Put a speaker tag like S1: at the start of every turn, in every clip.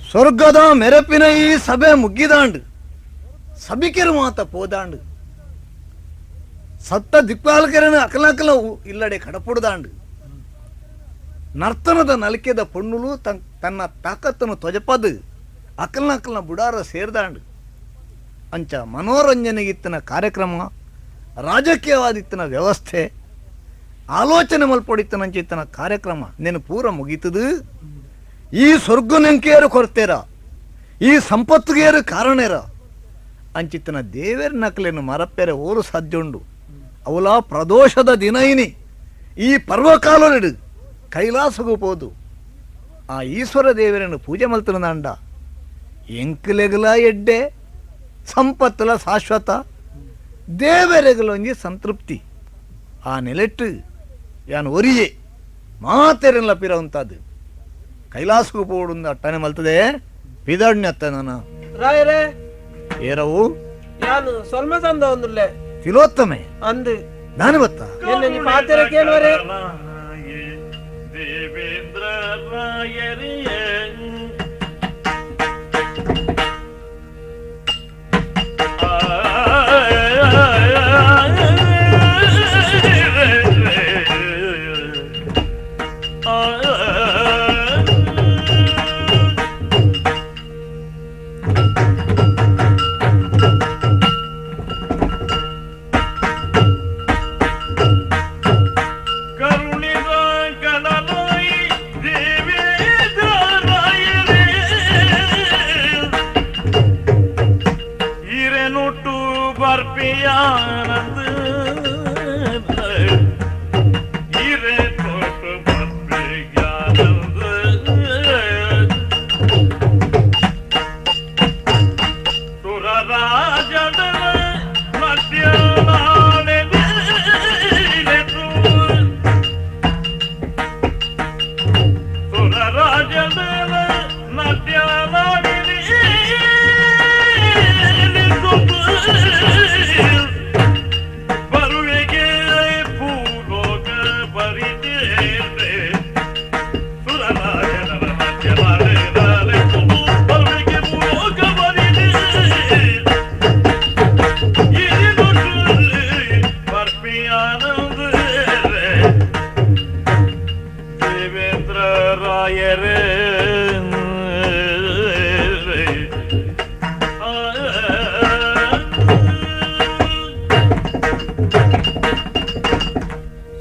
S1: ಸ್ವರ್ಗದ ಮೆರಪಿನ ಈ ಸಭೆ ಮುಗ್ಗಿದಾಂಡು, ಸಭಿಕೆರು ಮಾತ ಪೋದಾಂಡು, ಸತ್ತ ದಿಕ್ಪಾಲಕರನ್ನು ಅಕಲಕಲ ಇಲ್ಲಡೆ ಕಡಪುಡ್ದಾಂಡು. ನರ್ತನದ ನಲಿಕೆದ ಪೊಣ್ಣುಲು ತನ್ನ ತಾಕತ್ತನ್ನು ತೊಜಪದು ಅಕಲ್ನಕಲ್ನ ಬುಡಾರ ಸೇರ್ದಾಂಡು. ಅಂಚ ಮನೋರಂಜನೆಗಿತ್ತಿನ ಕಾರ್ಯಕ್ರಮ, ರಾಜಕೀಯವಾದಿತ್ತಿನ ವ್ಯವಸ್ಥೆ, ಆಲೋಚನೆ ಮಲ್ಪೊಡಿತ್ತನಂಚಿತ್ತನ ಕಾರ್ಯಕ್ರಮ ನೆನು ಪೂರ ಮುಗೀತದು. ಈ ಸ್ವರ್ಗನೆಂಕೇರು ಕೊರತೇರ, ಈ ಸಂಪತ್ತಿಗೇರು ಕಾರಣೇರ ಅಂಚಿತ್ತನ ದೇವೇರ ನಕಲೇನು ಮರಪ್ಪೆರೆ ಓರು ಸಾಧ್ಯ ಉಂಡು. ಅವಲ ಪ್ರದೋಷದ ದಿನ ಇನಿ ಈ ಪರ್ವಕಾಲನಿಡು ಕೈಲಾಸಗೂ ಪೋದು ಆ ಈಶ್ವರ ದೇವರನ್ನು ಪೂಜೆ ಮಲ್ತನದಾಂಡ ಎಂಕಲೆಗಲ ಎಡ್ಡೆ ಸಂಪತ್ತಲ ಶಾಶ್ವತ ದೇವರೆಗಲೊಂಜಿ ಸಂತೃಪ್ತಿ. ಆ ನೆಲೆಟ್ಟು ಯಾನ್ ಒರಿಯೆ ಮಾತೆರೆಲ್ಲ ಪಿರವಂತದ್ದು ಕೈಲಾಸಗೂ ಪೋಡುಂದು ಅಟ್ಟನೆ ಮಲ್ತದೆ ಪಿದಾಡ್ನೆ ಅತ್ತ ನಾನು
S2: ರಾಯರೇ
S1: ಏರವು
S2: ಯಾನು ಸೊಲ್ಮ ಸಂದ ಒಂದುಲ್ಲೆ
S1: ತಿಲೋತ್ತಮೆ
S2: ಅಂದು
S1: ನಾನು ಬತ್ತ
S2: ಎನ್ನ ಪಾತೆರ ಕೇಳುವರೆ
S3: ದೇವೇಂದ್ರ ರಾಯರೇ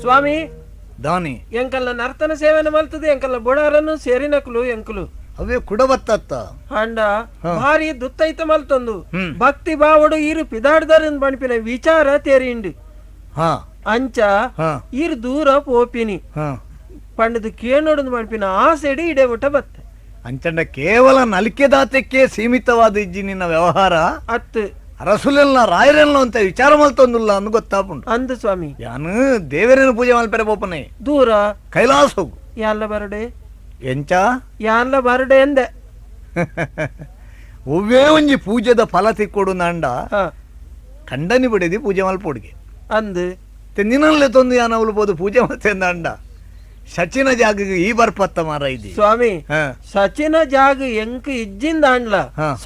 S2: ಸ್ವಾಮಿ
S1: ದಾನಿ
S2: ಎಂಕಲ್ನ ನರ್ತನ ಸೇವನೆ ಮಲ್ತದೆ ಎಂಕಲ್ನ ಬುಡಾರನ್ನು ಸೇರಿನಕುಲು ಎಂಕುಲು
S1: ಅವೇ ಕುಡಬತ್ತ
S2: ಅಂಡ ಭಾರಿ ದುತ್ತೈತ ಮಲ್ತೊಂದು
S1: ಹ್ಮ್.
S2: ಭಕ್ತಿ ಬಾವಡು ಈರು ಪಿದಾಡ್ದಾರನ್ ಬಣಿಪಿನ ವಿಚಾರ ತೇರಿಂಡು ಅಂಚ ಈರು ದೂರ ಪೋಪಿನಿ ಪಂಡದು ಕೇನೋಡು ಬಣಿಪಿನ ಆಸೆಡಿ ಇಡೆ ಬಿಟ್ಟ ಬತ್ತ
S1: ಅಂಚಂಡ ಕೇವಲ ನಲಿಕೆದಾತಕ್ಕೆ ಸೀಮಿತವಾದ ಇಜ್ಜಿ ನಿನ್ನ ವ್ಯವಹಾರ
S2: ಅತ್ತು.
S1: ಅರಸುಲೆಲ್ಲ ರಾಯರೆಲ್ಲ ಅಂತ ವಿಚಾರ ಮಲ್ತೊಂದುಲ್ಲ ಅಂದು ಗೊತ್ತಾಪುಂಡು.
S2: ಅಂದು ಸ್ವಾಮಿ.
S1: ಯಾನು ದೇವರೇನು ಪೂಜೆ ಮಲ್ಪೆರೆ ಪೋಪನೆ.
S2: ದೂರ
S1: ಕೈಲಾಸ ಹೋಗು.
S2: ಯಾನ್ಲ ಬರಡೆ.
S1: ಎಂಚ
S2: ಯಾನ್ಲ ಬರಡೆ ಎಂದೆ.
S1: ಒವ್ವೇ ಒಂಜಿ ಪೂಜೆದ ಫಲ ತಿಕ್ಕೊಡು ನಾಂಡ ಕಂಡನಿ ಬಿಡದಿ ಪೂಜೆ ಮಲ್ಪೊಡುಗೆ
S2: ಅಂದು
S1: ನಿನ್ನಲ್ಲೇ ತೊಂದು ಯಾನ ಅವಳು ಪೂಜೆ ಮಲ್ತೆಂದಾಂಡ ಸಚಿನ ಜಾಗಕ್ಕೆ ಈ ಬರ್ಪತ್ತ ಮಾರ ಇದೆ
S2: ಸ್ವಾಮಿ. ಸಚಿನ ಜಾಗ ಎಂಕ್ ಇಜ್ಜಿಂದ ಅಂಡ್ಲ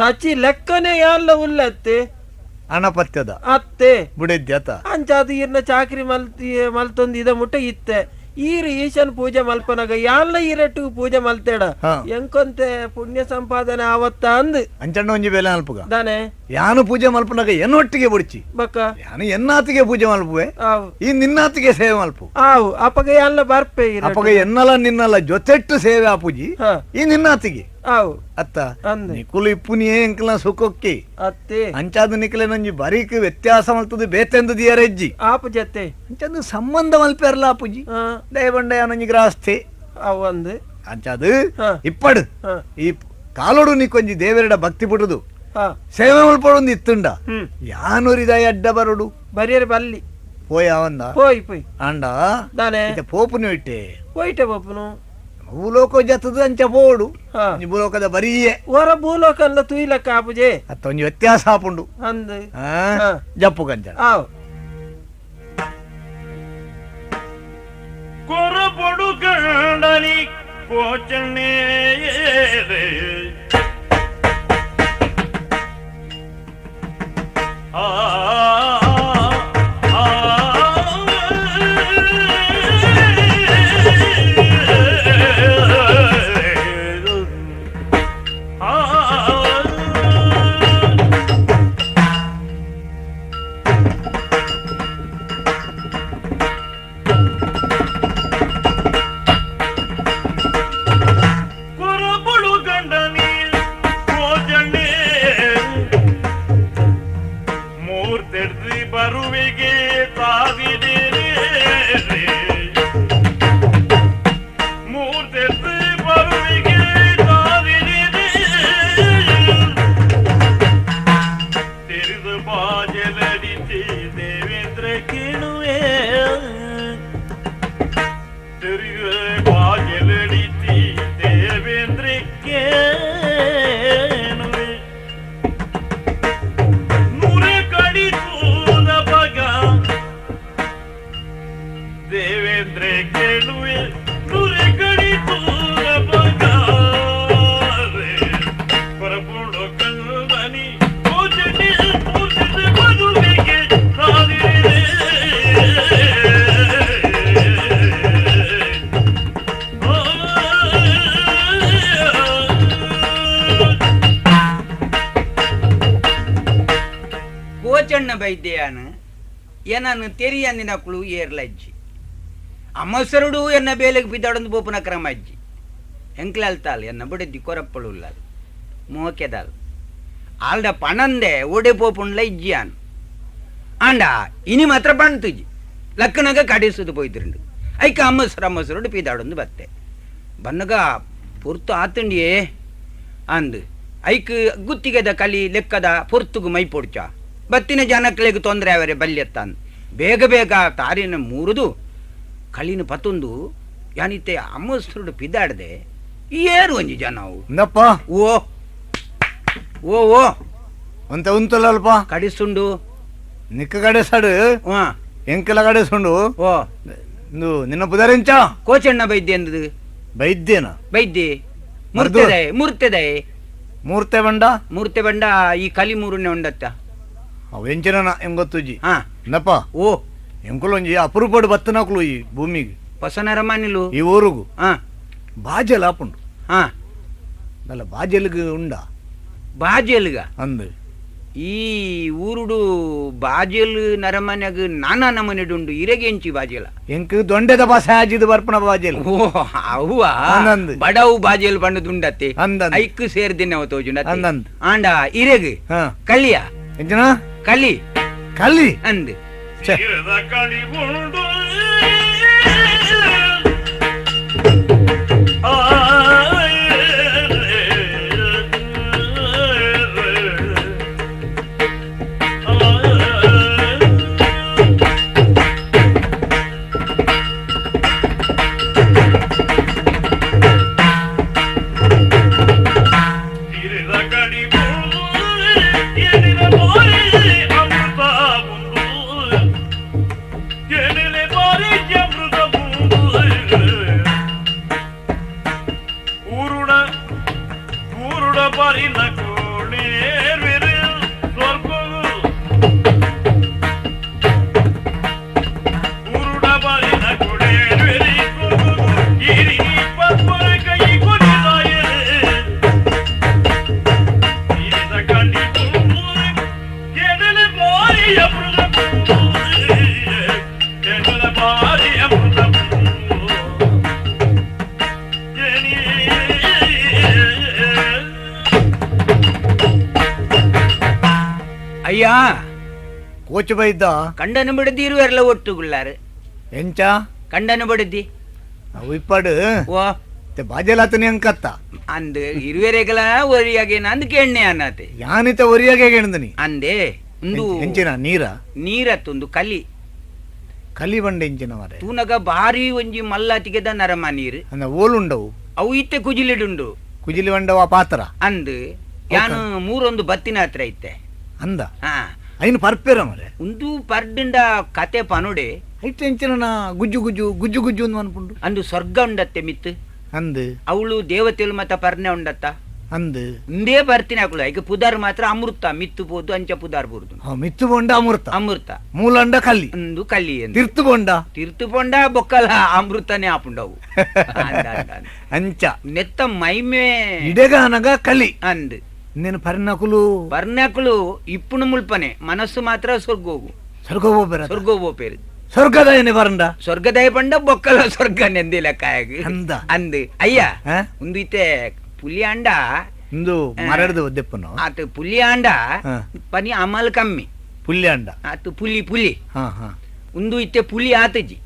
S2: ಸಚಿ ಲೆಕ್ಕನೆ ಯಾನ್ಲ ಉಲ್ಲತ್ತೆ
S1: ಅಣಪತ್ಯದ
S2: ಅತ್ತೆ
S1: ಬುಡೆದ್ಯತ
S2: ಅಂಚಾದ ಈರ್ನ ಚಾಕ್ರಿ ಮಲ್ತಿ ಮಲ್ತೊಂದು ಇದ ಮುಟ್ಟ ಇತ್ತೆ ಈರು ಈಶನ್ ಪೂಜೆ ಮಲ್ಪನಾಗ ಯಾನ್ಲ ಈರಟ್ಟು ಪೂಜೆ ಮಲ್ತೇಡ ಎಂಕೊಂತೆ ಪುಣ್ಯ ಸಂಪಾದನೆ ಆವತ್ತ ಅಂದ್
S1: ಅಂಚಣ್ಣ ಒಂಜಿ ಬೇಲೆ ಅಲ್ಪುಗ
S2: ದಾನೆ
S1: ಯಾನು ಪೂಜೆ ಮಲ್ಪನಾಗ ಎನ್ನೊಟ್ಟಿಗೆ ಬುಡ್ಚಿ
S2: ಬಕ್ಕ
S1: ಯಾನು ಎನ್ನಾತಿಗೆ ಪೂಜೆ ಮಲ್ಪುವೆ ಈ ನಿನ್ನಾತಿಗೆ ಸೇವೆ ಮಲ್ಪು
S2: ಆವು ಅಪಗ ಯಾನ್ಲ ಬರ್ಪೆ.
S1: ಅಪಗ ಎನ್ನಲ ನಿನ್ನಲ ಜೊತೆಟ್ಟು ಸೇವೆ ಆಪುಜಿ ಈ ನಿನ್ನಾತಿಗೆ
S2: ಆವು
S1: ಅತ್ತ ನಿಕುಲು ಇಪ್ಪುನಿಯೇ ಎಂಕಲ ಸುಖೊಕ್ಕಿ
S2: ಅತ್ತೆ
S1: ಅಂಚಾದ ನಿಕಲೆ ನಂಜಿ ಬರೀಕ್ ವ್ಯತ್ಯಾಸ ಮಲ್ತದು ಬೇತೆಂದು ದಿಯರೆಜ್ಜಿ
S2: ಆಪು ಜತೆ
S1: ಅಂಚಾದ ಸಂಬಂಧ ಮಲ್ಪೆರ್ಲ ಆಪುಜಿ ದಯಬಂಡ ಯಾನೊಂಜಿ ಗ್ರಾಸ್ತೆ
S2: ಅವು ಅಂದು
S1: ಅಂಚಾದು ಇಪ್ಪಡು ಈ ಕಾಲೋಡು ನಿಕೊಂಜಿ ದೇವರೆಡ ಭಕ್ತಿ ಪುಟುದು ಸೇವೆ ಮಲ್ಪಡೊಂದು ಇತ್ತುಂಡ ಯಾನೂರಿದ ಅಡ್ಡ ಬರೋಡು
S2: ಬರಿಯರ್ ಬಲ್ಲಿ
S1: ಪೋಯಾವಂದ
S2: ಪೋಯ್ ಪೋಯ್
S1: ಅಂಡ
S2: ದಾನೆ
S1: ಪೋಪುನು ಇಟ್ಟೆ
S2: ಪೋಯ್ಟೆ ಪೋಪುನು
S1: ಭೂಲೋಕ ಜತದ ಅಂಚ ಪೋಡು ಭೂಲೋಕದ ಬರಿಯೇ
S2: ಹೊರ ಭೂಲೋಕ ಅಲ್ಲ ತುಯ್ಲಕ್ಕ ಆಪುಜೆ
S1: ಅತ್ತೊಂಜಿ ವ್ಯತ್ಯಾಸ ಆಪುಂಡು
S2: ಅಂದು
S1: ಜಪ್ಪು ಕಂಚ
S2: ಆವ್
S3: ಕೊರಪೊಡು ಗಂಡನಿ ಕೋಚಣ್ಣೇ ಆ ಬರುವಿಗೆ ತಾವಿದೆ ಮೂರ್ತೆದ್ದು ಬರುವಿಗೆ ತಾವಿದೆ ತೆರೆದು ಬಾಜಲಡಿಸಿ ದೇವೇಂದ್ರ ಕೇಳುವೆ ತೆರೆದು ಬಾಜಲಡಿಸಿ ದೇವೇಂದ್ರ ಕೇಳುವೆ ನೂರೆ ಕಡಿತೂದ ಬಗ ದೇವೇಂದ್ರ ಕೇಳುವೆ ನೂರೆ ಕಡಿತೂದ ಬಗ ಪರಪುಂಡು ಕಂದನಿ ಪೂಜೆ ಪೂಜಿತ ಬದುವಿಗೆ ಸಾಧಿರೆ.
S4: ಕೋಚಣ್ಣ ಬೈದ್ಯಾನ ಏನನ್ನು ತೆರಿಯಂದಿನಕ್ಕಳು ಏರ್ಲಜ್ಜಿ ಅಮಸರುಡು ಎನ್ನ ಬೇಲೆಗೆ ಬಿದ್ದಾಡೊಂದು ಬೋಪನ ಕ್ರಮ ಅಜ್ಜಿ ಎಂಕ್ಲಲ್ತಾಲ್ ಎನ್ನ ಬುಡದ್ದಿ ಕೊರಪ್ಪಳು ಉಲ್ಲಾಲ್ ಮೋಕೆದಾಲ್ ಆಲ್ಡ ಪಣಂದೆ ಓಡೆ ಪೋಪುಂಡ್ಲ ಇಜ್ಜಿಯಾನ್ ಆಂಡ ಇನಿ ಮಾತ್ರ ಪಣ್ತುಜಿ ಲಕ್ಕನಾಗ ಕಡಿಸುದು ಪೋಯ್ತಿರುಂಡು ಐಕ ಅಮ್ಮಸರು ಅಮ್ಮಸರುಡು ಪೀದಾಡೊಂದು ಬತ್ತೆ ಬನ್ನಗ ಪೊರ್ತು ಆತಂಡಿಯೇ ಅಂದು ಐಕ್ ಗುತ್ತಿಗೆದ ಕಲಿ ಲೆಕ್ಕದ ಪೊರ್ತುಗು ಮೈ ಪೊಡ್ಚ ಬತ್ತಿನ ಜನಕ್ಲೆಗ್ ತೊಂದರೆ ಅವರೆ ಬಲ್ಯತ್ತಾನ್ ಬೇಗ ಬೇಗ ತಾರಿನ ಮೂರುದು ಕಳಿನ ಪತ್ತೊಂದು ಯಾನಿತ್ತೆ ಅಮ್ಮಸ್ರುಡು ಪಿದಾಡ್ದೆ ಏರು ಒಂಜಿ ಜನ ಅವು.
S1: ಇಂದಪ್ಪ
S4: ಓ ಓ ಓ
S1: ಒಂತೆ ಉಂತಲ್ಲಲ್ಪ
S4: ಕಡಿಸುಂಡು
S1: ನಿಕ್ಕ ಕಡೆ ಸಡು
S4: ಹಾ
S1: ಎಂಕಲ ಕಡೆ ಸುಂಡು
S4: ಓ
S1: ಇಂದು ನಿನ್ನ ಪುದರೆಂಚ
S4: ಕೋಚಣ್ಣ ಬೈದ್ಯ ಅಂದದು
S1: ಬೈದ್ಯನ
S4: ಬೈದ್ಯ ಮುರ್ತೆದೆ ಮುರ್ತೆದೆ
S1: ಮೂರ್ತೆ ಬಂಡ
S4: ಮೂರ್ತೆ ಬಂಡ ಈ ಕಲಿ ಮೂರನ್ನೇ ಉಂಡತ್ತ
S1: ಅವು ಎಂಚಿನ ಎಂಗೊತ್ತುಜಿ
S4: ಹಾ
S1: ಇಂದಪ್ಪ
S4: ಓ
S1: ಎಂಕುಲೊಂಜಿ ಅಪರೂಪಡು ಬತ್ತನಕುಲು ಈ ಭೂಮಿಗೆ
S4: ಹೊಸನರ ಮನಿಲು
S1: ಈ ಊರುಗು
S4: ಹಾ
S1: ಬಾಜೆಲ್ ಆಪುಂಡು
S4: ಹಾ
S1: ನಲ್ಲ ಬಾಜೆಲ್ಗ್ ಉಂಡ
S4: ಬಾಜೆಲ್ಗ
S1: ಅಂದು
S4: ಈ ಊರುಡು ಬಾಜೆಲ್ ನರಮನೆಗ್ ನಾನಾ ನಮನೆಡುಂಡು ಇರೆಗೆಂಚಿ ಬಾಜೆಲ
S1: ಎಂಕ್ ದೊಂಡೆದ ಬಾಸೆ ಆಜಿದ್ ಬರ್ಪಣ ಬಾಜೆಲ್
S4: ಓ ಅವ್ವ
S1: ಅಂದಂದು.
S4: ಬಡವು ಬಾಜೆಲ್ ಬಂಡದುಂಡತ್ತೆ
S1: ಅಂದಂದು.
S4: ಐಕ್ ಸೇರ್ದಿನ ತೋಜುಂಡ
S1: ಅಂದಂದು.
S4: ಆಂಡ ಇರೆಗ್
S1: ಹಾ
S4: ಕಳ್ಳಿಯ
S1: ಎಂಚಿನ
S4: ಕಳ್ಳಿ
S1: ಕಲ್ಲಿ
S4: ಅಂದ್
S1: ಛೆ.
S3: ಇರದ ಕಳಿ ಉಂಡು
S1: ಕೋಚು ಬೈದ
S4: ಕಂಡನ ಬಿಡದಿ ಇರುವೆರ್ಲ ಒಟ್ಟುಗುಳ್ಳಾರು.
S1: ಎಂಚ
S4: ಕಂಡನ ಬಿಡದಿ
S1: ಅವು ಇಪ್ಪಾಡು
S4: ಓ
S1: ಬಾಜೆಲಾತನೆ ಅಂಕತ್ತ
S4: ಅಂದ್ ಇರುವೆರೆಗಲ ಒರಿಯಾಗೇನ ಅಂದ್ ಕೇಣ್ಣೆ ಅನ್ನಾತೆ.
S1: ಯಾನಿತ ಒರಿಯಾಗೆ ಕೇಣ್ದನಿ
S4: ಅಂದೇ ಒಂದು
S1: ಎಂಚಿನ ನೀರ
S4: ನೀರತ್ತೊಂದು ಕಲಿ
S1: ಕಲಿ ಬಂಡೆ ಎಂಚಿನ ಮರೆ
S4: ತೂನಗ ಭಾರಿ ಒಂಜಿ ಮಲ್ಲಾತಿಗೆದ ನರಮ ನೀರು
S1: ಅಂದ ಓಲುಂಡವು
S4: ಅವು ಇತ್ತೆ ಕುಜಿಲಿಡುಂಡು.
S1: ಕುಜಿಲಿ ಬಂಡವ ಪಾತ್ರ
S4: ಅಂದ್ ಯಾನು ಮೂರೊಂದು ಬತ್ತಿನ ಹತ್ರ ಇತ್ತೆ
S1: ಅಂದ ಐನು ಪರ್ಪೇರ ಮರೆ
S4: ಉಂದು ಪರ್ದಿಂಡ ಕತೆ ಪನುಡೆ
S1: ಐಟ್ ಎಂಚಿನ ಗುಜ್ಜು ಗುಜ್ಜು ಗುಜ್ಜು ಗುಜ್ಜು ಅಂದು ಅನ್ಪುಂಡು.
S4: ಅಂದು ಸ್ವರ್ಗ ಉಂಡತ್ತೆ ಮಿತ್ತು
S1: ಅಂದು
S4: ಅವಳು ದೇವತೆಲು ಮತ್ತ ಪರ್ನೆ ಉಂಡತ್ತ
S1: ಅಂದು
S4: ಇಂದೇ ಬರ್ತೀನಿ ಅಕುಲು ಐಕ ಪುದಾರ್ ಮಾತ್ರ ಅಮೃತ ಮಿತ್ತು ಪೋದು ಅಂಚ ಪುದಾರ್ ಬೋರ್ದು.
S1: ಮಿತ್ತು ಬೊಂಡ ಅಮೃತ
S4: ಅಮೃತ
S1: ಮೂಲಂಡ ಕಲ್ಲಿ
S4: ಅಂದು ಕಲ್ಲಿ
S1: ತಿರ್ತು ಬೊಂಡ
S4: ತಿರ್ತು ಬೊಂಡ ಬೊಕ್ಕಲ ಅಮೃತನೇ ಆಪುಂಡವು
S1: ಅಂಚ
S4: ನೆತ್ತ ಮೈಮೆ
S1: ಇಡೆಗಾನಗ ಕಲಿ
S4: ಅಂದು
S1: ನೀನು ಪರ್ನಕುಲು
S4: ಪರ್ನಕುಲು ಇಪ್ಪುಣ ಮುಲ್ಪನೆ ಮನಸ್ಸು ಮಾತ್ರ ಸ್ವರ್ಗೋಗು
S1: ಸ್ವರ್ಗ
S4: ಸ್ವರ್ಗೋಪೇರು
S1: ಸ್ವರ್ಗದ ಏನೇ ಬರಂಡ
S4: ಸ್ವರ್ಗದಯ ಪಂಡ ಬೊಕ್ಕಲ ಸ್ವರ್ಗ ನೆಂದಿಲ್ಲ ಕಾಯಗ
S1: ಅಂದ
S4: ಅಂದು ಅಯ್ಯ ಒಂದು ಇತ್ತೆ ಪುಲಿಯಾಂಡ
S1: ಇಂದು ಮರಡ್ದು ದೆಪ್ಪನು
S4: ಆತ ಪುಲಿಯಾಂಡ ಪನಿ ಅಮಲ್ ಕಮ್ಮಿ
S1: ಪುಲ್ಯಾಂಡ
S4: ಆತ ಪುಲಿ ಪುಲಿ ಉಂದು ಇತ್ತೆ ಪುಲಿ ಆತಜಿ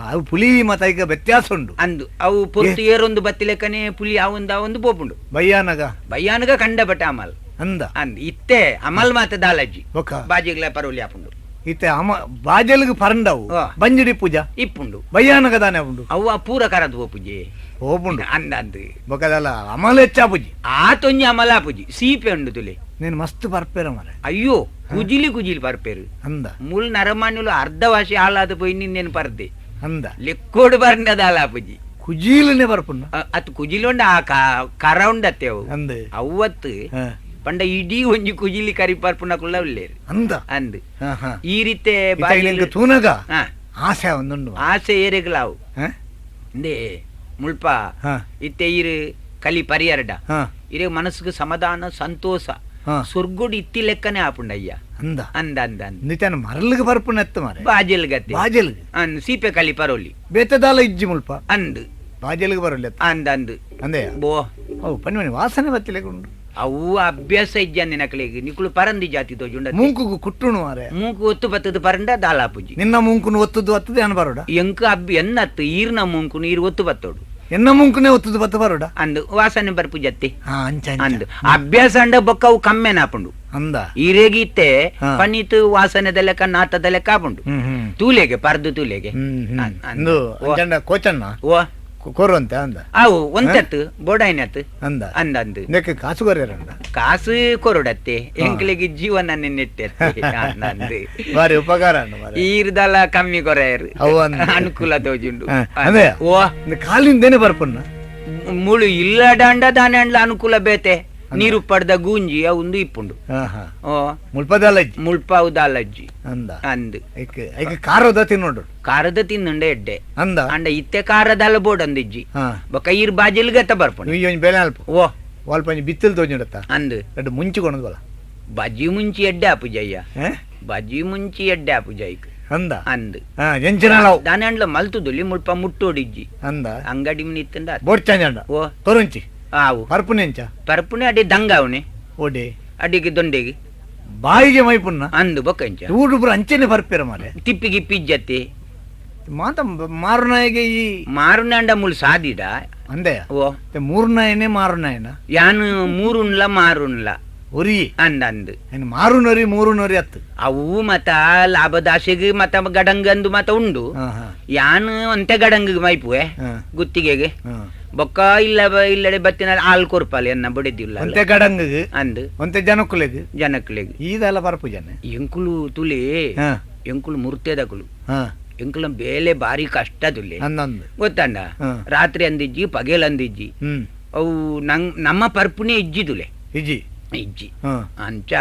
S1: ಅವು ಪುಲಿ ಮತ್ತ ಈಗ ವ್ಯತ್ಯಾಸ ಉಂಡು
S4: ಅಂದು ಅವು ಪೊರ್ತು ಏರೊಂದು ಬತ್ತಿಲೆಕ್ಕನೆ ಪುಲಿ ಅವಂದ ಅವಂದು ಪೋಪುಂಡು
S1: ಬಯ್ಯಾನಗ
S4: ಬಯ್ಯಾನಗ ಕಂಡ ಬಟ್ಟ ಅಮಲ್
S1: ಅಂದ
S4: ಅಂದ್ ಇತ್ತೆ ಅಮಲ್ ಮಾತ ದಾಲಜ್ಜಿ ಬಾಜಿಗ್ಲ ಪರೋಲಿ ಆಪುಂಡು
S1: ಇತ್ತೆ ಅಮ ಬಾಜಲ್ಗ್ ಪರಂಡವು ಬಂಜಿಡಿ ಪೂಜಾ
S4: ಇಪ್ಪುಂಡು
S1: ಬಯ್ಯಾನಗ ದಾನೆ ಉಂಡು
S4: ಅವ್ವ ಪೂರ ಕರದು ಪೋಪುಜಿ
S1: ಹೋಪುಂಡು
S4: ಅಂದ ಅಂದ್
S1: ಬೊಕದಲ್ಲ ಅಮಲ ಹೆಚ್ಚಾಪುಜಿ
S4: ಆ ತೊಂಜಿ ಅಮಲ ಆಪುಜಿ ಸೀಪೆ ಉಂಡು ತುಲೆ
S1: ನೀನು ಮಸ್ತ್ ಪರ್ಪೇರ ಮರೆ
S4: ಅಯ್ಯೋ ಕುಜಿಲಿ ಕುಜಿಲಿ ಪರ್ಪೇರು
S1: ಅಂದ
S4: ಮುಲ್ ನರಮಾನ್ಯುಲು ಅರ್ಧವಾಸಿ ಹಾಳಾದ ಪೋಯಿ ನಿನ್ನೇನು ಪರ್ದೆ
S1: ಅಂದ
S4: ಲೆಕ್ಕೋಡು ಬರ್ನದ ಹಾಳಾಪುಜಿ
S1: ಕುಜೀಲನೆ ಬರ್ಪುಂಡು
S4: ಅತ್ ಕುಜಿಲಿ ಉಂಡ ಆ ಕರ ಉಂಡತ್ತೆ ಅವು
S1: ಅಂದ
S4: ಅವ್ವತ್ತು ಪಂಡ ಇಡೀ ಒಂಜಿ ಕುಜಿಲಿ ಕರಿ ಪರ್ಪುನ ಕುಲ್ಲ ಉಲ್ಲೇರು
S1: ಅಂದ
S4: ಅಂದ್ ಈ ರೀತಿ
S1: ತೂನಗ ಆಸೆ ಒಂದುಂಡು
S4: ಆಸೆ ಏರೆಗ್ಲಾವು ಇಂದೇ ಮುಲ್ಪ ಇತ್ತೆ ಇರು ಕಲಿ ಪರಿಯರಡ ಇರೇ ಮನಸ್ಸಿಗೆ ಸಮಾಧಾನ ಸಂತೋಷ ಸ್ವರ್ಗೋಡು ಇತ್ತಿ ಲೆಕ್ಕನೆ ಆಪುಂಡಯ್ಯ
S1: ಅಂದ
S4: ಅಂದ ಅಂದ ಅಂದ
S1: ನಿತಾನ ಮರಲ್ಗೆ ಪರ್ಪುನ ಎತ್ತು ಮಾರೆ
S4: ಬಾಜಲ್ ಗತಿ
S1: ಬಾಜಲ್ಗೆ
S4: ಅಂದ್ ಸೀಪೆ ಕಲಿ ಪರೋಲಿ
S1: ಬೇತದಾಲ ಇಜ್ಜಿ ಮುಲ್ಪ
S4: ಅಂದ್
S1: ಬಾಜಲ್ಗೆ ಬರೋಲಿ
S4: ಅಂದ ಅಂದ್
S1: ಅಂದೆಯ
S4: ಬೋ
S1: ಅವು ಪನಿ ಮನಿ ವಾಸನೆ ಬತ್ತಿಲೆ ಉಂಡು
S4: ಅವು ಅಭ್ಯಾಸ ಇಜ್ಜ ನಿನಕಲಿಗೆ ನಿಕುಲು ಪರಂದಿ ಜಾತಿ ತೋಜುಂಡ
S1: ಮೂಂಕುಗು ಕುಟ್ಟುಣು ಮಾರೆ
S4: ಮೂಂಕು ಒತ್ತು ಬತ್ತದ ಪರಂಡ ದಾಲಾಪುಜಿ
S1: ನಿನ್ನ ಮೂಂಕುನು ಒತ್ತುದು ಒತ್ತುದು ಏನ್ ಬರೋಡ
S4: ಎಂಕ ಅಬ್ಬಿ ಎನ್ನತ್ತು ಈರ್ನ ಮೂಂಕುನು ಈರು ಒತ್ತು ಬತ್ತೋಡು
S1: ಎನ್ನ ಮೂಂಕುನೇ ಒತ್ತುದು ಬತ್ತ ಬರೋಡ
S4: ಅಂದು ವಾಸನೆ ಬರ್ಪುಜತ್ತಿ
S1: ಅಂಚ
S4: ಅಂದು ಅಭ್ಯಾಸ ಅಂಡ ಬೊಕ್ಕ ಅವು ಕಮ್ಮೆನ ಆಪುಂಡು
S1: ಅಂದ
S4: ಈರೇಗಿತ್ತೆ ಪನ್ನೀತು ವಾಸನೆದ ಲೆಕ್ಕ ನಾತದ ಲೆಕ್ಕ ಆಪುಂಡು ತೂಲೆಗೆ ಪರ್ದು ತೂಲೆಗೆ
S1: ಅಂದು ಕೋಚಣ್ಣ
S4: ಓ
S1: ಕೊರುವಂತೆ ಅಂದ
S4: ಅವು ಒಂತತ್ತು ಬೋಡಾಯ್ನತ್ತು
S1: ಅಂದ
S4: ಅಂದ ಅಂದು
S1: ಇದಕ್ಕೆ ಕಾಸು ಕೊರ್ಯಾರಂಡ
S4: ಕಾಸು ಕೊರಡತ್ತೆ ಎಂಕ್ಲಿಗೆ ಜೀವನ ನಿನ್ನೆಟ್ಟೆ ಅಂದು
S1: ಬಾರಿ ಉಪಕಾರ
S4: ಈರ್ದಲ ಕಮ್ಮಿ ಕೊರೆಯರು ಅನುಕೂಲ ತೋಜುಂಡು
S1: ಅದೇ
S4: ಓ
S1: ಕಾಲಿಂದೇನೆ ಬರ್ಪಣ್ಣ
S4: ಮುಳು ಇಲ್ಲಡಾಂಡ ದಾನೆ ಅಂಡ್ಲ ಅನುಕೂಲ ಬೇತೆ ನೀರು ಪಡ್ದ ಗೂಂಜಿ ಅವುಂದು ಇಪ್ಪುಂಡು
S1: ಓ ಮುಳ್ಪದಾಲಜ್ಜಿ
S4: ಮುಳ್ಪಾವುದಾಲಜ್ಜಿ
S1: ಅಂದ
S4: ಅಂದ್
S1: ಐಕ ಖಾರದ ತಿನ್ನೋಡು
S4: ಖಾರದ ತಿನ್ನುಂಡೆ ಎಡ್ಡೆ
S1: ಅಂದ
S4: ಅಂಡ ಇತ್ತೆ ಖಾರದಲ್ಲ ಬೋಡಂದಿಜ್ಜಿ ಬೊಕ್ಕ ಈರ್ ಬಾಜಿಲ್ಗತ್ತ ಬರ್ಪುಂಡು
S1: ಒಂಜಿ ಬೇಲೆ ಅಲ್ಪ
S4: ಓ
S1: ಅಲ್ಪ ಒಂಜಿ ಬಿತ್ತಿಲ್ ತೋಜಿಡತ್ತ
S4: ಅಂದ್
S1: ಎರಡು ಮುಂಚಿ ಕೊಣದು ಬಲ
S4: ಬಜ್ಜಿ ಮುಂಚಿ ಎಡ್ಡೆ ಆಪುಜಯ್ಯ ಬಜ್ಜಿ ಮುಂಚಿ ಎಡ್ಡೆ ಆಪುಜಯ್ಯ
S1: ಅಂದ
S4: ಅಂದ್
S1: ಎಂಚಿನ
S4: ದಾನೆ ಅಂಡ್ಲ ಮಲ್ತುದುಲಿ ಮುಲ್ಪ ಮುಟ್ಟೋಡಿಜ್ಜಿ
S1: ಅಂದ
S4: ಅಂಗಡಿ ನಿತ್ತಂಡ
S1: ಬೋಡ್ಚಾಂಜಂಡ
S4: ಓ
S1: ಕೊರುಂಚಿ
S4: ಆವು
S1: ಪರ್ಪುನೆಂಚ
S4: ಪರ್ಪುನೆ ಅಡಿ ದಂಗ ಅವನೆ
S1: ಓಡಿ
S4: ಅಡಿಗೆ ದೊಂಡೆಗೆ
S1: ಬಾಯಿಗೆ ಮೈಪುನ್ನ
S4: ಅಂದು ಬೊಕ್ಕಂಚ
S1: ಊರು ಪೂರ ಅಂಚೆನೆ ಪರ್ಪೇರ ಮಾರೆ
S4: ತಿಪ್ಪಿ ಗಿಪ್ಪಿ ಇಜ್ಜತ್ತಿ
S1: ಮಾತ ಮಾರುನಾಯಿಗೆ ಈ
S4: ಮಾರುನಾಂಡ ಮುಳು ಸಾದಿಡ
S1: ಅಂದೆ
S4: ಓ
S1: ಮೂರ್ನಾಯನೆ ಮಾರುನಾಯನ
S4: ಯಾನು ಮೂರುನ್ಲ ಮಾರುನ್ಲ
S1: ಒರಿ
S4: ಅಂದ ಅಂದು
S1: ಮಾರುನೊರಿ ಮೂರುನೊರಿ ಅತ್ತು
S4: ಅವು ಮತ ಲಾಭದಾಸೆಗೆ ಮತ ಗಡಂಗಂದು ಮತ ಉಂಡು ಯಾನು ಅಂತೆ ಗಡಂಗ್ ಮೈಪುವೆ ಗುತ್ತಿಗೆಗೆ ಬೊಕ್ಕ ಇಲ್ಲ ಇಲ್ಲಡೆ ಬತ್ತಿನ ಹಾಲು ಕೊರ್ಪಾಲೆ ಎನ್ನ ಬಡಿದಿಲ್ಲ
S1: ಒಂತೆ ಗಡಂಗ್
S4: ಅಂದು
S1: ಒಂತೆ ಜನಕುಲೆಗ್
S4: ಜನಕುಲೆಗ್
S1: ಈದೆಲ್ಲ ಪರಪು ಜನ
S4: ಎಂಕುಲು ತುಲಿ ಎಂಕುಲು ಮುರ್ತೆದಕುಲು ಎಂಕುಲ ಬೇಲೆ ಬಾರಿ ಕಷ್ಟ ತುಲೆ ಗೊತ್ತಂಡ ರಾತ್ರಿ ಅಂದಿಜ್ಜಿ ಪಗೇಲ್ ಅಂದಿಜ್ಜಿ ಅವು ನಂಗ್ ನಮ್ಮ ಪರ್ಪುನೇ ಇಜ್ಜಿ ತುಲೆ
S1: ಇಜ್ಜಿ
S4: ಇಜ್ಜಿ ಅಂಚ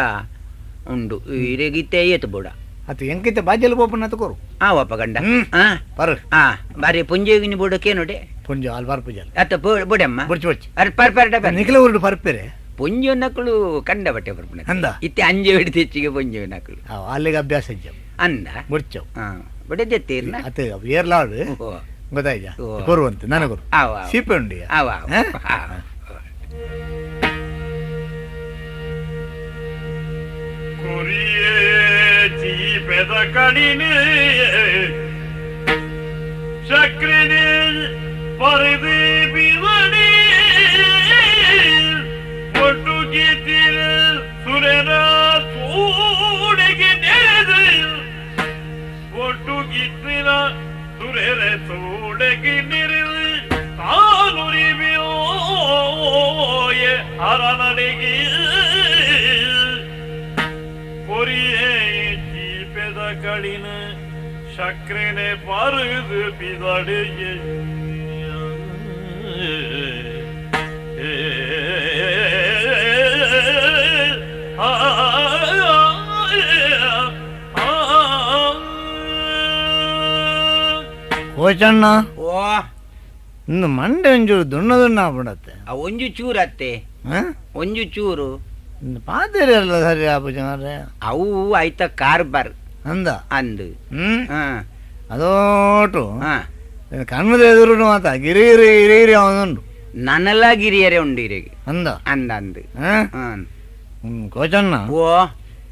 S4: ಉಂಡು ಇರೆಗಿತ್ತೆ ಏತು ಬೋಡ
S1: ಅದು ಎಂಕಿತ ಬಾಜಲ್ ಬೋಪನ ತಕೋರು
S4: ಆವಪ್ಪ ಗಂಡ
S1: ಪರ್
S4: ಆ ಬಾರಿ ಪುಂಜೆಗಿನಿ ಬೋಡಕ್ಕೆ ನೋಡೆ
S1: ಪುಂಜ ಆಲ್ ಬಾರ್ ಪೂಜಲ್
S4: ಅತ್ತ ಬೋಡಮ್ಮ
S1: ಬೊಡ್ಚಿ ಬೊಡ್ಚಿ
S4: ಅರೆ ಪರ್ ಪರ್ ಡಬ
S1: ನಿಖಲ ಊರುಡು ಪರ್ಪೆರೆ
S4: ಪುಂಜು ನಕಲು ಕಂಡ ಬಟ್ಟೆ ಪರ್ಪುನ
S1: ಅಂದ
S4: ಇತ್ತೆ ಅಂಜೆ ಹಿಡಿದು ಹೆಚ್ಚಿಗೆ ಪುಂಜು ನಕಲು
S1: ಅಲ್ಲಿಗೆ ಅಭ್ಯಾಸ ಇಜ್ಜ
S4: ಅಂದ
S1: ಬೊಡ್ಚವು
S4: ಹಾ ಬೊಡೆದೆತ್ತೇರ್ನ
S1: ಅತ್ತ ಏರ್ಲಾಡು ಗೊತ್ತಾಯ್ತ ಕೊರುವಂತೆ ನನಗೊರು ಸೀಪೆ ಉಂಡು
S4: ಆವ
S3: ಕೊರಿಯೇ ಚೀಪೆದ ಕಡಿನೆ ಚಕ್ರಿನಿ ಪರಿದಿ ಬಿದಡಿ ಒಟ್ಟು ಗೀತಿರ ಸುರನ ತೋಡೆಗೆ ನೆರೆದು ಒಟ್ಟು ಗೀತಿನ ಸುರರ ತೋಡೆಗೆ ನೆರೆದು ತಾನುರಿಬಿಯೋಯೆ ಅರನಡೆಗೆ ಕೊರಿಯೇ ಚೀಪೆದ ಕಡಿನ சக்கரனே பருது பிதடியே
S1: ಕೋಚಣ್ಣ.
S4: ಓ.
S1: ಇನ್ನು ಮಂಡೆ ಒಂಚೂರು ದುಣ್ಣ ದುಣ್ಣ ಆಗ್ಬಿಡತ್ತೆ.
S4: ಆ ಒಂಜು ಚೂರು ಅತ್ತೆ. ಒಂಜು ಚೂರು.
S1: ಪಾತೆರೆ ಎಲ್ಲ ಸರಿ ಆಪುಜಿ ಮಾರ್ರೆ.
S4: ಅವು ಆಯ್ತ ಕಾರ್ಬಾರ್.
S1: ಅಂದ.
S4: ಅಂದು. ಹಾ.
S1: ಅದೋಟು.
S4: ಹಾ.
S1: ಕಣ್ಣದ ಎದುರು ಮಾತ ಗಿರಿ ಗಿರಿ ಗಿರಿ ಗಿರಿ ಅವನುಂಡು.
S4: ನನಲ ಗಿರಿಯರೆ ಉಂಡು ಇರೆಗೆ.
S1: ಅಂದ.
S4: ಅಂದ ಅಂದು.
S1: ಹಾ?
S4: ಹಾ.
S1: ಕೋಚಣ್ಣ.
S4: ಓ.